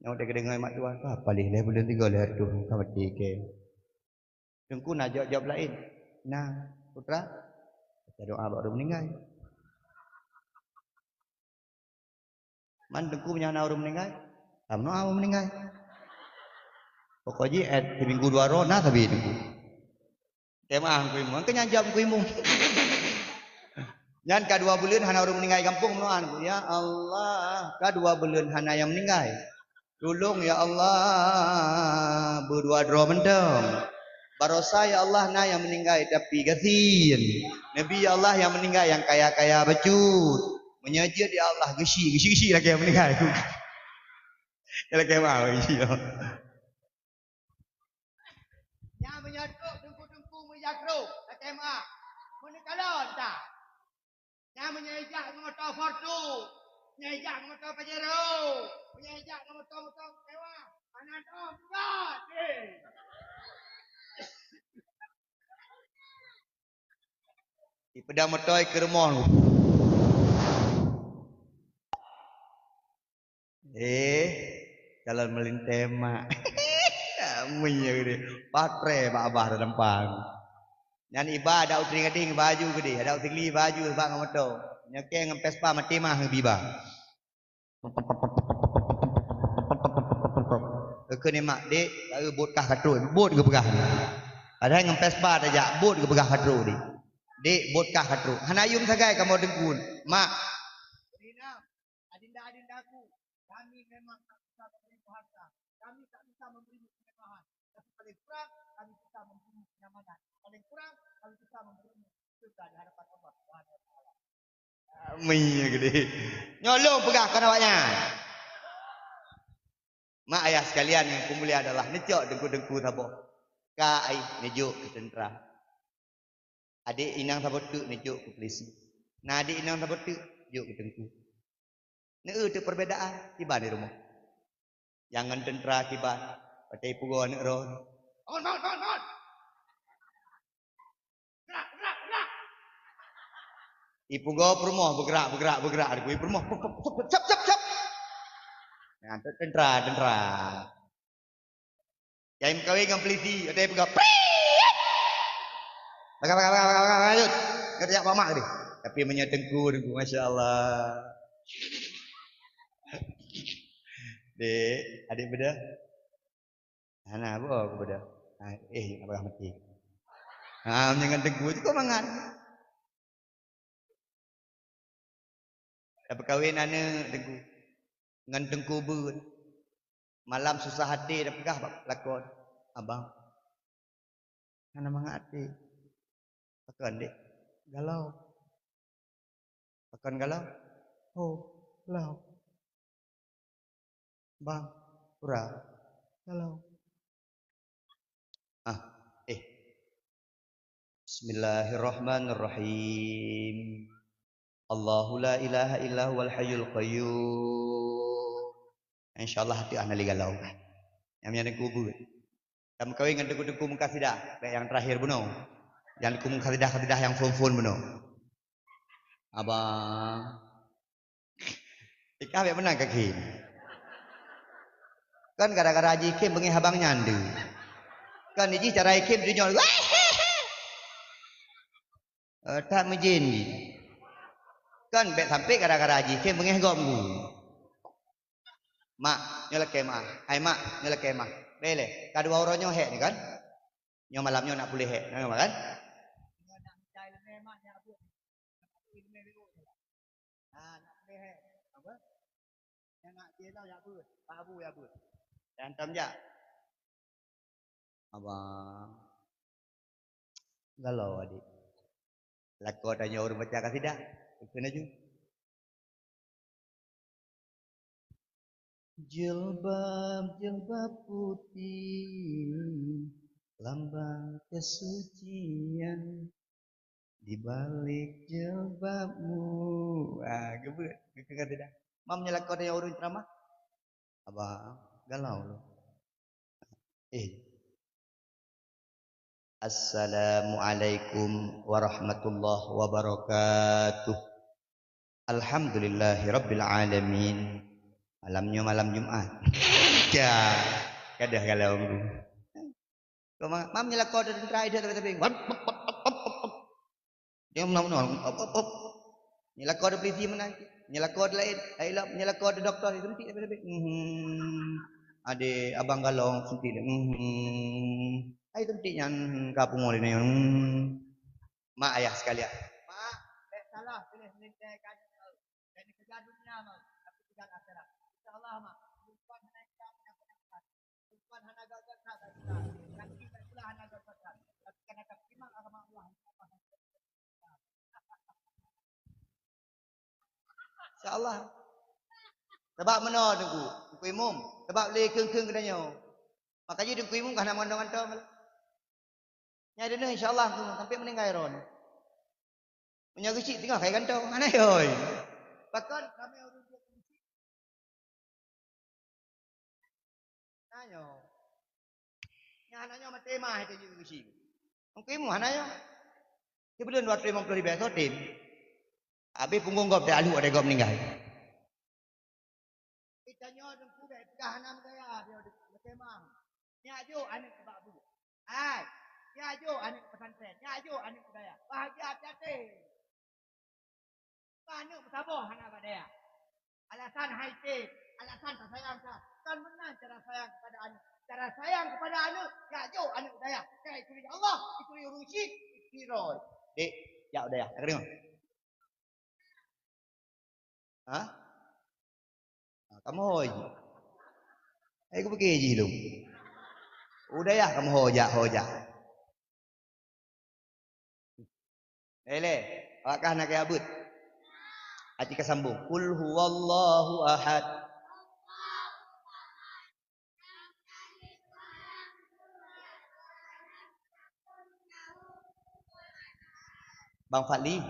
Nyang udah keudéh ngon mak tuan, "Ka paléh lhèe buleuen tiga lhèe reutôh, ka maté kèe." Teungku na jaweueb-jaweueb laén. Na, putra, baca doa bak ureueng meuninggai. Man teungku meunyoe na ureueng meuninggai, tameudoa ureueng meuninggai. Pokok jih, eh, siminggu dua droe na sabe teungku. Kemah Teungku Imum. Keu nyan jaweueb Teungku Imum. Nyan ka dua buleuen hana ureueng meuninggai gampông meunoan. "Ya Allah, ka dua buleuen hana nyang meuninggai. Tulông ya Allah, beudua droe mantong. Barosa ya Allah na nyang meuninggai tapi gasien. Neubi ya Allah nyang meuninggai nyang kaya-kaya bacut. Meunyoe jeuet ya Allah geusyik, geusyik-syik lakèe nyang meuninggai." Lakèe mau, iya. Nyan meunyoe trok teungku-teungku meujakrok, lakèe meu'ah. Meuneukalon ta. Nyan meunyoe jak ngon moto Fortuner, meunyoe jak ngon moto Pajero, meunyoe jak ngon moto-moto mewah, hana dong bukan. Eh. Ipeudong moto i keu rumoh. Eh, calon meulintèe mak. Mie geude. Patrè bak abah dalam pang. Nyan iba adak u Trienggadeng baju geude, adak u Sigli baju bak ngon moto. Nyoe kèe ngon Vespa maté mah geubi ba. Keu nyan mak, "Dek, bot kah ka trok." Bot geupeugah. Padahai ngon Vespa tajak, bot geupeugah ka trok, "Dek. Dek, bot kah ka trok." Hana yum sagai kamoe teungku. Mak. Adinda-adindaku, kami memang tak bisa memberimu harta, kami tak bisa memberimu kemewahan, tapi paling kurang kami bisa memberimu kenyamanan, paling kurang kami bisa memberimu surga di hadapan Allah Subhanahu wa Taala. Amin, ya gede. Nyolong peugah kon awaknyan. Mak ayah sekalian yang kuh mulia adalah neucok teungku-teungku saboh. Ka ai neujok keu teuntra. Adik inong saboh teuk neujok keu polisi. Na adik inong saboh teuk jok keu teungku. Neu teuk perbedaan kiban di rumoh. Nyang ngon teuntra kiban, watèe ipugoe aneuk droe. Hon, hon, hon, hon! Gerak, gerak, gerak! Ipugoe peurumoh beugerak, beugerak, beugerak, ipugoe peurumoh, pup, pup, pup, pup, cap, cap, cap! Nah, teuntra, teuntra. Nyang meukawen ngon polisi, watèe ipeugah, "Priet!" Bagah, bagah, bagah, bagah, bagah, lanjut. Ngon tajak bak mak tadi. Tapi meunyoe teungku, teungku, masya Allah. Dek, adik beda. Hana, boh aku beda. Ah, eh, nak bagah mati. Ha, meunyoe ngon teungku, cukup mangat. Tapeukawen aneuk teungku ngon teungku beuet. Malam susah até tapeugah bak lakoe, "Abang, hana mangat até." "Pakon, Dek?" "Galau." "Pakon galau?" "Ho, galau." "Bang, pura galau." Ah, eh. Bismillahirrahmanirrahim. Allahu la ilaha illa huwal hayyul qayyum. Insyaallah teuh hana lé galau kan. Nyang nyan kubur. Tameukawen ngon teungku-teungku mukasidah, bèk nyang terakhir bunoe. Nyang teungku mukasidah-kasidah nyang phon-phon bunoe. Abang. Ikah bèk meunan keu khem. Kan gara-gara jikhem beungèh abang nyan deuh. Kan jih cara ikhem dunyok. Eh, that meujén jih. Kan bèk sampai gara-gara jikhem beungèh gob gu. Mak, nyoe lakèe mah. Hai mak, nyoe lakèe mah. Bèk lé, ka dua uroe nyoe hék ni kan? Nyoe malam nyoe nak puléh hék, nyoe kan? Ha, nak puléh hék. Apa? Nyang nak jih tau jak beuet, Pak Abu jak beuet. Jantan jak. Abang. Galau adik. Lakoe tanyoe ureueng baca kasidah. Ikheun laju. Jilbab, jilbab putih, lambang kesucian. Di balik jilbabmu. Ah, geubeuet. Geukheun kasidah. Mam nyoe lakoe tanyoe ureueng ceramah. Abang, galau lôn. Eh. Assalamualaikum warahmatullahi wabarakatuh. Alhamdulillahi rabbil alamin. Malam nyoe malam Jumat. Ya, gadoh galau. Koma, mam nyoe lakoe teuntra ideh tapi-tapi. Wap, wap, wap, wap, wap. Dia menang-menang. Wap, wap, wap. Nyoe lakoe polisi meunan. Nyoe lakoe laén. Laén lom. Nyoe lakoe doktor. Tapi-tapi. Mhm. Adé abang galong suntik lé. Hmm. Ai suntik nyan ka pungo lé nyoe. Hmm. Mak ayah sekalian. Mak, bèk salah piléh meulintèe ka nyoe. Jadi kejar dunia, Mak, tapi kejar akhirat. Insya Allah, Mak, perempuan hana ikam, hana pernah ikam. Perempuan hana gagah that, tak bisa. Laki tak pula hana gagah that. Tapi kan akan terima agama Allah. Insya Allah. Sabab meunoe Teungku, Teungku Imum. Sabab lé kheun-kheun geutanyoe. Maka jih Teungku Imum ka hana meugantoe-gantoe malah. Nyan deuneuh insya Allah Teungku, sampai meuninggai droeneuh. Meunyoe geuchik teungoh kai gantoe, hana yoi. Pakon ramé ureueng jeuet geuchik. Tanyoe. Nyang hana nyoe maté mah itu jeuet geuchik. Mungkin mu hana nyoe. Sibuleuen dua ratus lima puluh ribèe soe tem. Habéh punggong gob teualu watèe gob meuninggai. Geutanyoe Teungku bèk peugah hana meudaya, dia meukeumah. Nyak jok aneuk bak bu. Hai, nyak jok aneuk pesantren, nyak jok aneuk budaya. Bahagia até-até. Aneuk meusaboh hana bak daya. Alasan hai tem, alasan tasayang ka. Kan meunan cara sayang kepada aneuk. Cara sayang kepada aneuk, nyak jok aneuk budaya. Nyak ituri Allah, ituri ureueng chik, ituri roh. Dek, jak budaya. Ka deungoe? Ha? Ha, kamoe ho jih. Hai kupike jih lom. Udayah kamoe ho jak, ho jak. Lé, lé. Awak kah na kaya beuet. Aci ka sambung. Qul huwallahu ahad. Bang Fadli,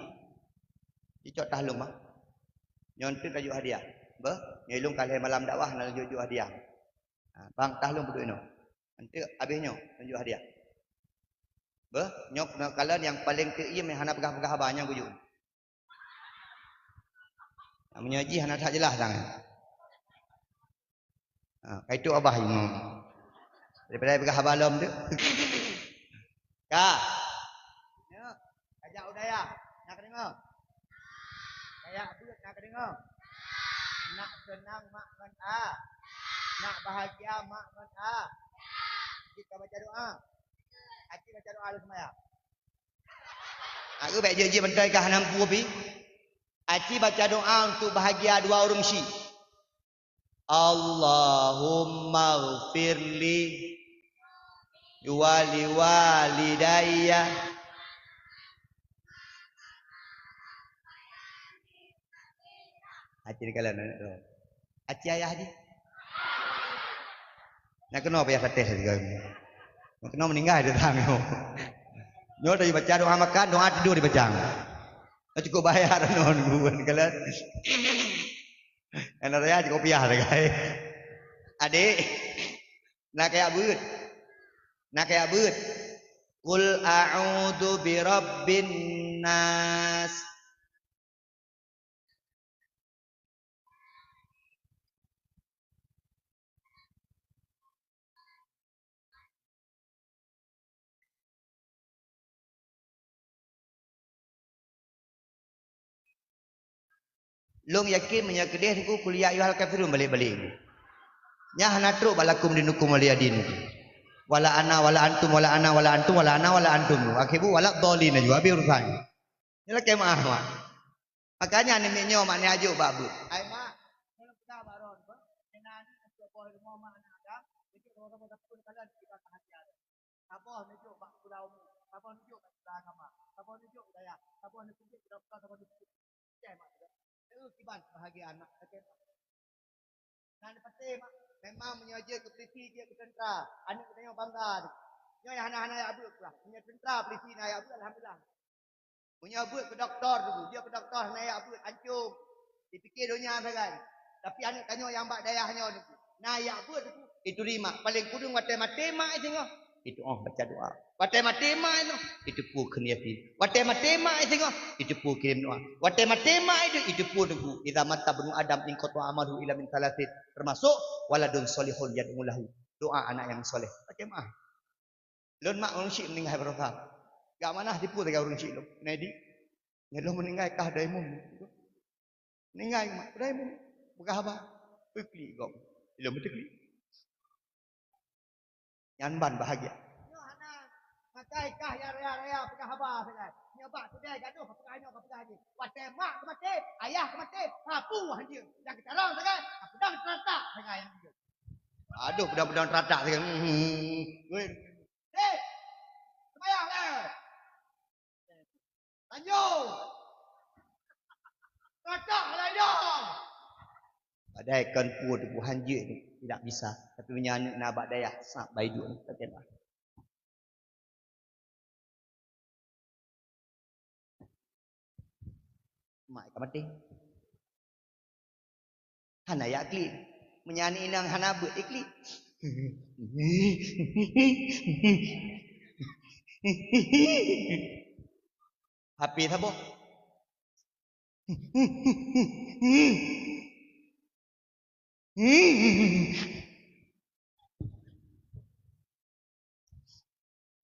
cicok tahlong, Bang. Nyoe enteuk laju hadiah. Beuh, nyoe ilong ka lhèe malam dakwah na laju hadiah. Ha, Bang, tahlong peuduek inoe. Enteuk habéh nyoe laju hadiah. Beuh, nyoe keunoe kalon nyang paleng teuiem nyang hana peugah-peugah haba nyang guyue. Meunyoe jih hana that jeulaih sangat. Ha, ka itu abah imum. Daripada peugah haba lom tu. Ka. Nyoe, kajak u dayah. Nak deungoe? Kajak beuet nak deungoe? Nak seunang mak ngon a. Nak bahagia mak ngon a. Cit ka baca doa. Aci baca doa lheuh seumayang. Aku bèk jeuet-jeuet mantong ka hana mampu pi. Aci baca doa untuk bahagia dua ureueng chik. Allahumma ghfirli wa liwalidayya. Aci dikalon aneuk tu. Aci ayah jih. Nak keunoe payah patéh sigoe. Nak keunoe meuninggai tu tanyoe. Nyoe tadi baca doa makan, doa tidur dibaca. Nah, cukup bayar non bukan kalian. Anak saya cukup payah sagai. Adik, nak kayak beuet. Nak kayak beuet. Qul a'udzu birabbin nas. Lôn yakin meunyoe keudeh Teungku, "Qul ya ayyuhal kafirun" balek-balek Teungku. Nyan hana trok bak lakum dinukum waliya din Teungku. Wala ana wala antum, wala ana wala antum, wala ana wala antum Teungku. Akhé buet wala dhalin laju, habéh urusan. Nyan lakèe meu'ah, mak. Makanya aneuk miet nyoe mak ni ajok bak beuet. Ai mak, nyoe lôn peugah bak droeneuh, beuh. Nyan aneuk nyoe boh rumoh mak aneuk Adam, jeuet rumoh-rumoh geupeue kalon kita perhatian. Saboh neujok bak sikula umum, saboh neujok bak sikula agama, saboh neujok budaya, saboh neujok bak dokto, saboh neujok bak cai mak sikula. Nyoe kiban kebahagiaan mak. Oke. Nah, lepas tu, mak, memang meunyoe jeuet keu polisi, jeuet keu tentera, aneuk geutanyoe bangga tu. Nyoe nyang hana-hana jak beuet pula. Meunyoe tentera, polisi na jak beuet, alhamdulillah. Meunyoe beuet keu dokto tu, jeuet keu dokto na jak beuet, ancong. Dipike donya sagai. Tapi aneuk tanyoe nyang bak dayah nyoe tu, na jak beuet tu, itu lima. Paling kureueng watèe maté mak singoh, itu oh baca doa. Watèe maté mak itu, itu pue kheun Yasin. Watèe maté mak singoh, itu pue kirim doa. Watèe maté mak itu, itu pue Teungku. Idza mata ibnu Adam inqata'a amaluhu illa min tsalatsin. Termasuk waladun shalihun yad'u lahu. Doa anak yang soleh. Pakai maaf. Lôn mak ureueng chik meuninggai baroesa. Gak manah tipu taga ureueng chik lôn. Nedi. Nyan lôn meuninggai kah dai mum. Meuninggai mak dai mum. Peugah haba. Peuklik gom. Ilôn beuteuklik. Nyan ban bahagia. Nyoe hana makai kah nyang raya-raya peugah haba sagai. Nyoe bak keudè gadoh ka peugah nyoe ka peugah jih. Watèe mak ka maté, ayah ka maté, sapeue hanjeuet. Nyang geutarông sagai, ka peudong teuratak sagai nyang hanjeuet. Aduh, peudong-peudong teuratak sagai. Hmm. Weh. Hei! Seumayang lé! Lanjut! Teuratak lé nyoe! Padahai kon peue teupeu hanjeuet ni, tidak bisa. Tapi meunyoe aneuk na bak dayah, sab baiduk ni, tak kira. Mak ka maté. Hana jak klik. Meunyoe aneuk inong hana beuet, iklik. H P saboh.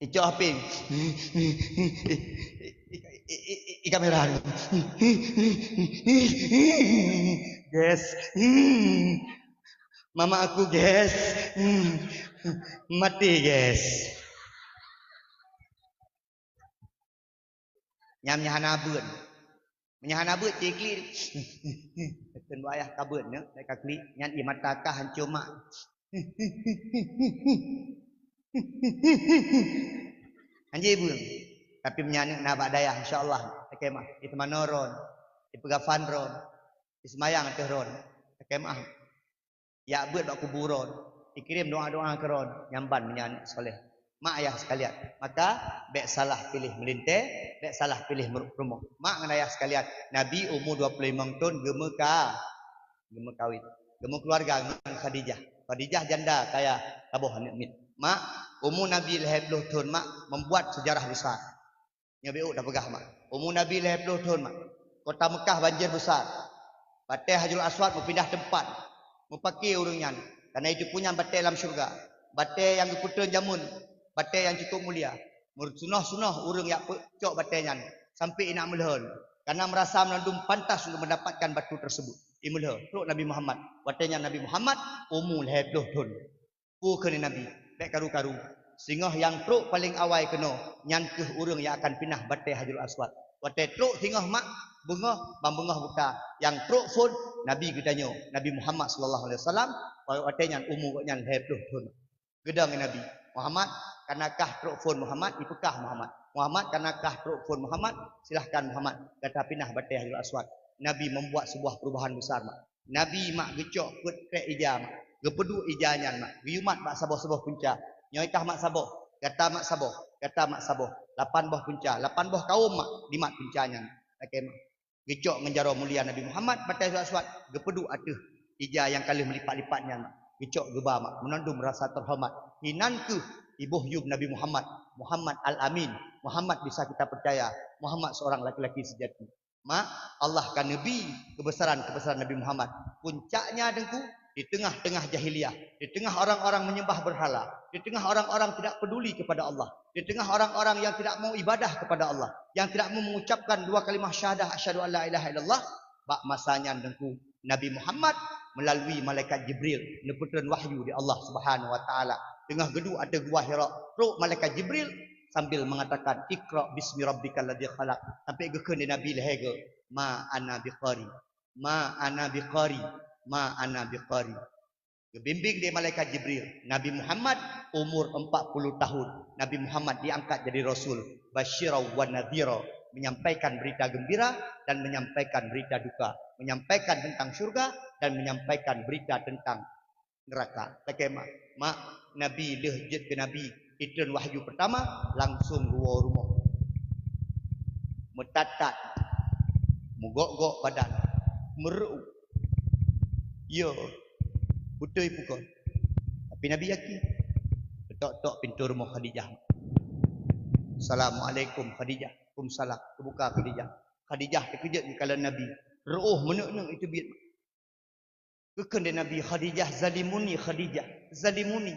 Icok H P. I, i, i, i kamera tu. Guys. Mama aku, guys. Mati, guys. Nyan meunyoe hana beuet. Meunyoe hana beuet, cit klik. Kheun bak ayah ka beuet nyoe, ka klik. Nyan ie mata kah hancô mak. Hanjeuet beuet. Tapi meunyoe aneuk na bak dayah, insya Allah, takheun mah. Iseumanoe droen, ipeugafan droen, iseumayang ateueh droen, takheun mah. Jak beuet bak kubu droen, ikirém doa-doa keu droen, nyan ban meunyoe aneuk saleh. Mak ayah sekalian, maka bèk salah piléh meulintèe, bèk salah piléh meurumoh. Mak ngon ayah sekalian, Nabi umu dua puluh limong thon geumeuka-, geumeukawen, geumeukeuluwarga ngon Khadijah. Khadijah janda kaya saboh aneuk miet. Mak, umu Nabi lhèe ploh thon, mak, membuat sejarah besar. Nyoe beuh tapeugah, mak. Umu Nabi lhèe ploh thon, mak. Kota Meukah banjir besar. Batèe Hajarul Aswad meupindah teumpat, meupaki ureueng nyan. Karena itu pun nyan batèe lam syeuruga. Batèe nyang geupeutrön jameun, batèe nyang cukup mulia. Meusunoh-sunoh ureueng jak peucok batèe nyan, sampai inak meulhö. Karena merasa meulandum pantas untuk mendapatkan batu tersebut. Imeulhö, trok Nabi Muhammad. Watèe nyan Nabi Muhammad umu lhèe ploh thon. Peue kheun Nabi, bèk karu-karu. Singoh nyang trok paleng awai keunoe, nyan kheueh ureueng nyang akan pinah batèe Hajarul Aswad. Watèe trok singoh mak, beungoh, ban beungoh buta. Nyang trok phon, Nabi geutanyoe, Nabi Muhammad sallallahu alaihi wasallam, watèe nyan umu gobnyan lhèe ploh thon. Geudong Nabi, "Muhammad, kana kah trok phon Muhammad?" Ipeugah Muhammad. "Muhammad, kana kah trok phon Muhammad?" "Silahkan Muhammad, gata pinah batèe Hajarul Aswad." Nabi membuat sebuah perubahan besar, mak. Nabi mak geucok peuet krek ija mak, geupeuduek ija nyan mak, geuyumat bak saboh-saboh punca. Nyoe kah mak saboh, gata mak saboh, gata mak saboh. Lapan boh punca, lapan boh kawöm mak dimat punca nyan. Lakèe mak. Geucok ngon jaroe mulia Nabi Muhammad batèe Hajarul Aswad, geupeuduek ateueh ija nyang ka lheueh meulipat-lipat nyan mak. Geucok geuba mak, meunandum rasa teuhoreumat. Inan kheueh iboh yum Nabi Muhammad, Muhammad Al-Amin, Muhammad bisa kita percaya, Muhammad seorang laki-laki sejati. Mak, Allah ka neubi keubeusaran-keubeusaran Nabi Muhammad. Puncaknya, Teungku, di teungoh-teungoh jahiliyah, di teungoh orang-orang menyembah berhala, di teungoh orang-orang tidak peduli kepada Allah, di teungoh orang-orang yang tidak mau ibadah kepada Allah, yang tidak mau mengucapkan dua kalimah syahadah, "Asyhadu an la ilaha illallah," bak masa nyan, Teungku, Nabi Muhammad melalui malaikat Jibril neupeutrön wahyu di Allah Subhanahu wa Taala. Teungoh geuduek ateueh Gua Hira, trok malaikat Jibril sambil mengatakan, "Iqra bismi rabbikal ladzi khalaq." Sampai geukheun lé Nabi lhèe goe, "Ma ana biqari, ma ana biqari, ma ana biqari." Geubimbing lé malaikat Jibril, Nabi Muhammad umur empat puluh tahun. Nabi Muhammad diangkat jadi rasul, basyiran wa nadhira, menyampaikan berita gembira dan menyampaikan berita duka, menyampaikan tentang syurga dan menyampaikan berita tentang neuraka. Lakèe mak, mak, Nabi lheueh jeuet keu Nabi, itrön wahyu peurtama, langsong geuwoe rumoh. Meutat-tat, meugok-gok badan, meureu'uek. Yo, beutôi peue kon. Tapi Nabi yakin. Geutok-tok pintoe rumoh Khadijah. "Assalamualaikum, Khadijah." "Waalaikumsalam." Geubuka Khadijah. Khadijah teukeujot geukalon Nabi. Reu'oh meuneuk-neuk iteubiet. Geukheun lé Nabi, "Khadijah, zalimuni, Khadijah, zalimuni.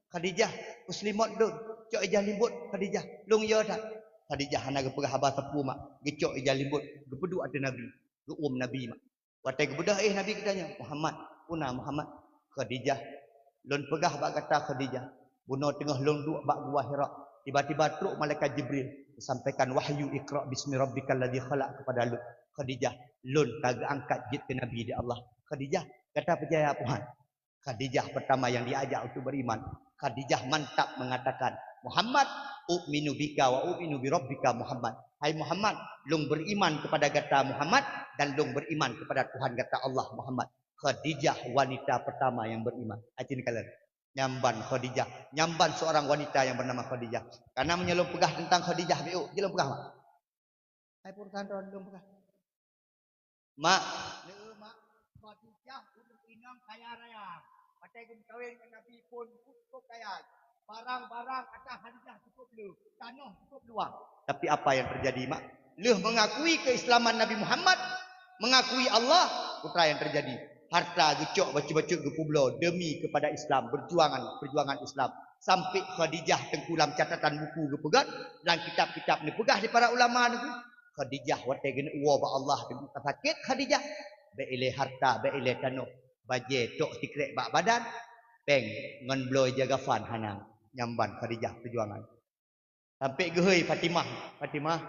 Khadijah, peuseulimot lôn, cok ija limbot, Khadijah, lôn yo that." Khadijah hana geupeugah haba sapeue mak, geucok ija limbot, geupeuduek ateueh Nabi, geuuem Nabi mak. Watèe geubeudôh éh Nabi geutanyoe, "Muhammad, puna Muhammad?" "Khadijah, lôn peugah bak gata Khadijah, Bunoe teungoh lôn duek bak Gua Hira, tiba-tiba trok malaikat Jibril, sampaikan wahyu, "Iqra bismi rabbikal ladzi khalaq," kepada lôn. "Khadijah, lôn ka geuangkat jeuet keu nabi di Allah." "Khadijah, gata peurcaya peue han?" Khadijah pertama yang diajak untuk beriman. Khadijah mantap mengatakan, "Muhammad, u'minu bika wa u'minu bi rabbika Muhammad." "Hai Muhammad, lôn beriman kepada gata Muhammad, dan lôn beriman kepada Tuhan gata Allah Muhammad." Khadijah wanita pertama yang beriman. Aci neukalon. Nyamban Khadijah. Nyamban seorang wanita yang bernama Khadijah. Karena meunyoe lôn peugah tentang Khadijah, biuk, jeuet lôn peugah, Mak. Hai, peue urusan droe lôn peugah. Mak. Lé, Mak. Khadijah ureueng inong kaya raya. Watèe geumeukawen ngon Nabi pun cukup kaya. Barang-barang ata Khadijah cukup le. Tanoh cukup luang. Tapi apa yang terjadi, Mak? Lheueh mengakui keislaman Nabi Muhammad, mengakui Allah, peue teuma yang terjadi? Harta geucok bacut-bacut geupeubloe demi kepada Islam, perjuangan, perjuangan Islam. Sampai Khadijah teungku lam catatan buku geupeugah, lam kitab-kitab neupeugah di para ulama neuh. Khadijah watèe geuneuk woe bak Allah teungku ka sakét Khadijah. Bèk ilèe harta, bèk ilèe tanoh, bajèe tok sikrek bak badan, pèng ngon bloe ija kafan hana. Nyamban Khadijah perjuangan. Sampai geuhôi Fatimah, "Fatimah,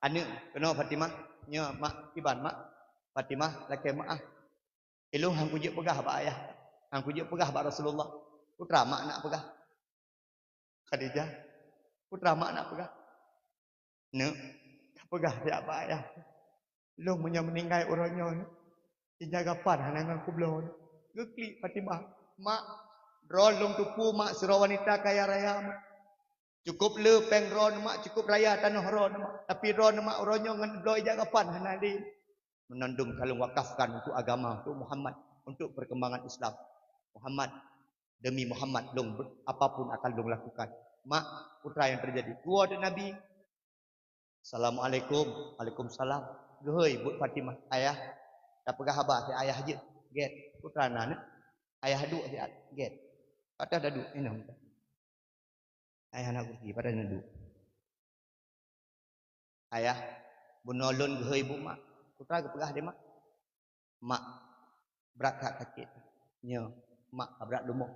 aneuk keunoe Fatimah, nyoe mak kiban mak." "Fatimah, lakèe mak ah. Ilôn han kujeuet peugah bak ayah, han kujeuet peugah bak Rasulullah. Peue teuma mak nak peugah?" "Khadijah, peue teuma mak nak peugah?" "Neuk, ka peugah siat bak ayah. Lôn meunyoe meuninggai uroe nyoe, ija kafan hana ngon kubloe." Geuklik Fatimah, "Mak, droe lôn teupeu mak sidroe wanita kaya raya, Mak. Cukup le pèng droe, Mak, cukup raya tanoh droe, Mak. Tapi droe, Mak, uroe nyoe ngon bloe ija kafan hana lé. Meunan dum ka lôn wakafkan untuk agama, untuk Muhammad, untuk perkembangan Islam. Muhammad, demi Muhammad lôn ber-, apapun akan lôn lakukan." Mak, peue teuma yang terjadi? Geuwoe teuk Nabi. "Assalamualaikum." "Waalaikumsalam." Geuhôi buet Fatimah, "Ayah, tapeugah haba siat ayah jeuet." "Gèt." "Peue teuma na neuk?" "Ayah duek siat." "Gèt." Pat taduek, inong. Ayah na kursi, pat taduek. "Ayah, bunoe lôn geuhôi buet mak." "Peue teuma geupeugah lé mak?" "Mak, brat that sakét. Nyoe, mak ka brat leumoh.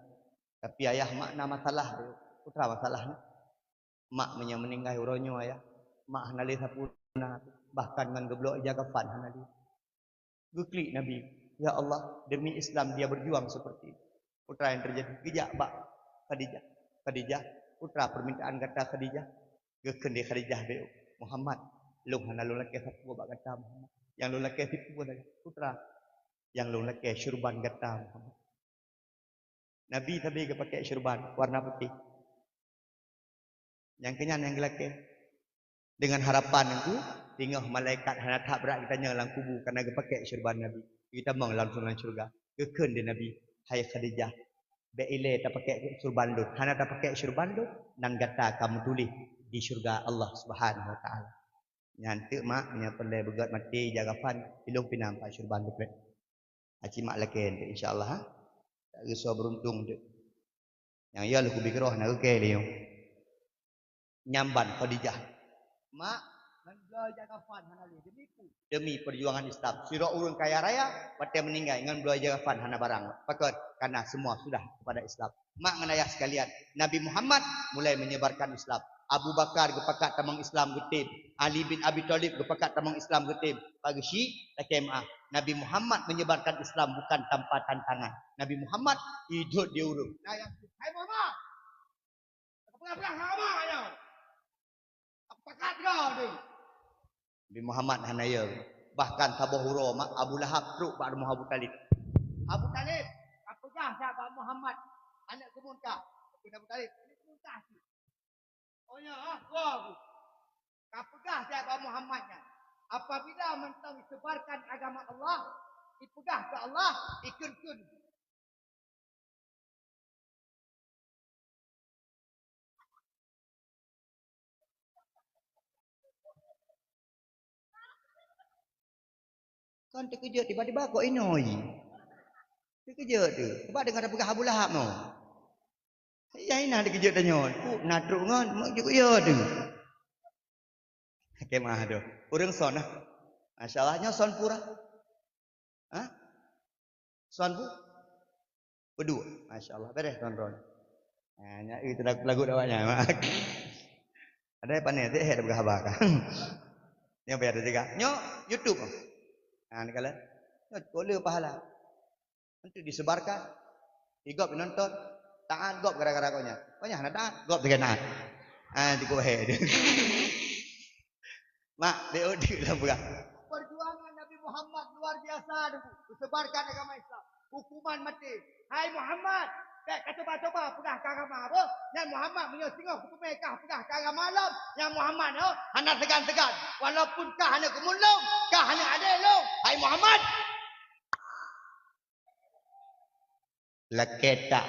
Tapi ayah mak na masalah." "Peue teuma masalah nyoe?" "Mak meunyoe meuninggai uroe nyoe ayah, mak hana lé sapeue na, bahkan ngon geubloe ija kafan hana lé." Geuklik Nabi, "Ya Allah, demi Islam dia berjuang seperti itu." Peue teuma yang terjadi? Geujak bak Khadijah. "Khadijah, peue teuma permintaan gata Khadijah?" Geukheun lé Khadijah, "Bèk, Muhammad, lôn hana lôn lakèe sapeue bak gata Muhammad. Nyang lôn lakèe tipeue lagèe." "Peue teuma?" "Nyang lôn lakèe syurban gata Muhammad." Nabi sabe geupakék syurban warna putéh. Nyang keunyan nyang geulakèe. Deungon harapan teungku, teungoh malaikat hana that brat geutanyong lam kubu kareuna geupakék syurban Nabi. Geutamong langsung lam syeuruga. Geukheun lé Nabi, "Hai Khadijah, bèk ilèe tapakék syurban lôn. Hana tapakék syurban lôn, nan gata ka meutuléh di syeuruga Allah Subhanahu wa Taala." "Nyan teuk mak, nyan peureulèe beugöt maté ija kafan, ilôn pih na pat syurban lôn." Aci mak lakèe teuk, insya Allah, ha. Tak geusoe beuruntung teuk. Nyang ya leukubi keudroe na geukèe lé nyoe. Nyamban Khadijah. "Mak, ngon bloe ija kafan hana lé. Demi peue?" "Demi perjuangan Islam. Sidroe ureueng kaya raya, watèe meuninggai ngon bloe ija kafan hana barang." Pakon? Karena semua sudah kepada Islam. Mak ngon ayah sekalian, Nabi Muhammad mulai menyebarkan Islam. Abu Bakar geupakat tamong Islam geutem. Ali bin Abi Thalib geupakat tamong Islam geutem. Bak geuchik, lakèe meu'ah. Nabi Muhammad menyebarkan Islam bukan tanpa tantangan. Nabi Muhammad idhôt di ureueng. Nah, nyang, "Hai Muhammad, peugah-peugah sama nyoe. Aku pakat kau tu." Nabi Muhammad hana ya. Bahkan saboh uroe mak Abu Lahab trok bak rumoh Abu Thalib. "Abu Thalib, kapeugah siat bak Muhammad, aneuk keumun kah?" Kheun Abu Thalib, "Aneuk keumun kah cit?" "Oh ya, ah, gua aku. Kapeugah siat bak Muhammad nyan, apabila mantong isebarkan agama Allah, ipeugah keu Allah, ikheun-kheun." Kan teukeujot tiba-tiba kok inoi. Teukeujot tu. Sebab deungon tapeugah Abu Lahab nyoe. Nyang inan teukeujot tanyoe. Ku na trok ngon, mak jeuet yo tu. Kemah tu. Ureueng son lah. Masya Allah, nyoe son pura. Ha? Son pu? Peuduek. Masya Allah, beres tuan-tuan. Ha, nyan, eh, lagu, lagu awak nyan. Ada yang pandai, tak hebat berkhabar kan? Yang payah terjaga. Nyo, YouTube. Ha, ni kala. Nyo, boleh pahala. Untuk disebarkan. Igop nonton. Taat gop gara-gara kau nyan. Kau nyan hana taat, gop tiga taat. Ha, cukup he. Mak, B O D lah peugah. Perjuangan Nabi Muhammad luar biasa dulu. Disebarkan agama Islam. Hukuman mati. Hai Muhammad, bèk ka cuba-cuba peugah keu agama apa? Nyan Muhammad meunyoe singoh keupeumé kah peugah keu agama lom, nyan Muhammad, oh, hana segan-segan. Walaupun kah hana keumuen lôn, kah hana adé lôn. Hai Muhammad! Lakèe tak,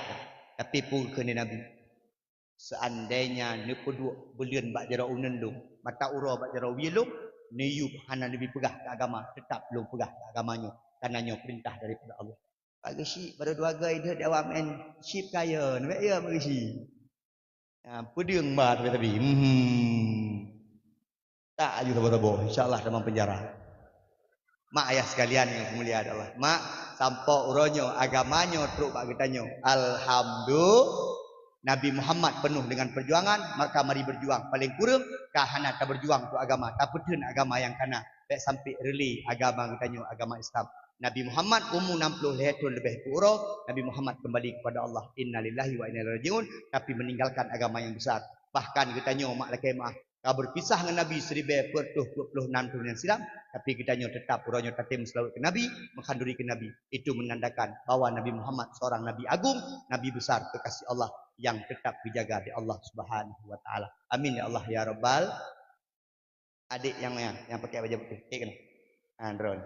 tapi peue kheun Nabi? Seandainya neupeuduek beuleuen bak jaroe uneun lôn, mata uroe bak jaroe wie lôn, neuyueb hana neubi peugah keu agama, teutap lôn peugah keu agama nyoe, karena nyoe peurintah daripada Allah. Pak Geuchik, baru dua goe ideh di awak meu'en chip kaya, neubèk ya Pak Geuchik. Ha, peudeueng ba tapi-tapi. Hmm. Tak aju saboh-saboh, insya Allah tamong penjara. Mak ayah sekalian yang dimuliakan Allah. Mak, sampoe uroe nyoe agama nyoe trok bak geutanyoe. Alhamdulillah. Nabi Muhammad penuh dengan perjuangan, maka mari berjuang. Paling kurang, ka hana taberjuang untuk agama, tapeutheun agama nyang kana. Bèk sampai reli agama geutanyoe, agama Islam. Nabi Muhammad umu enam puluh lhèe thon leubeh peuet uroe, Nabi Muhammad kembali kepada Allah. Innalillahi wa inna ilaihi raji'un, tapi meninggalkan agama yang besar. Bahkan geutanyoe mak lakèe meu'ah, ka berpisah ngon Nabi siribèe peuet reutôh peuet puluh nam thon nyang silam, tapi geutanyoe teutap uroe nyoe tatém seulaweuet keu Nabi, meukhaduri keu Nabi. Itu menandakan bahwa Nabi Muhammad seorang Nabi agung, Nabi besar kekasih Allah yang tetap dijaga di Allah Subhanahu wa Taala. Amin ya Allah ya Rabbal. Adik nyang, nyang, nyang pakai baju putih, cek keunoe. Ha, droen.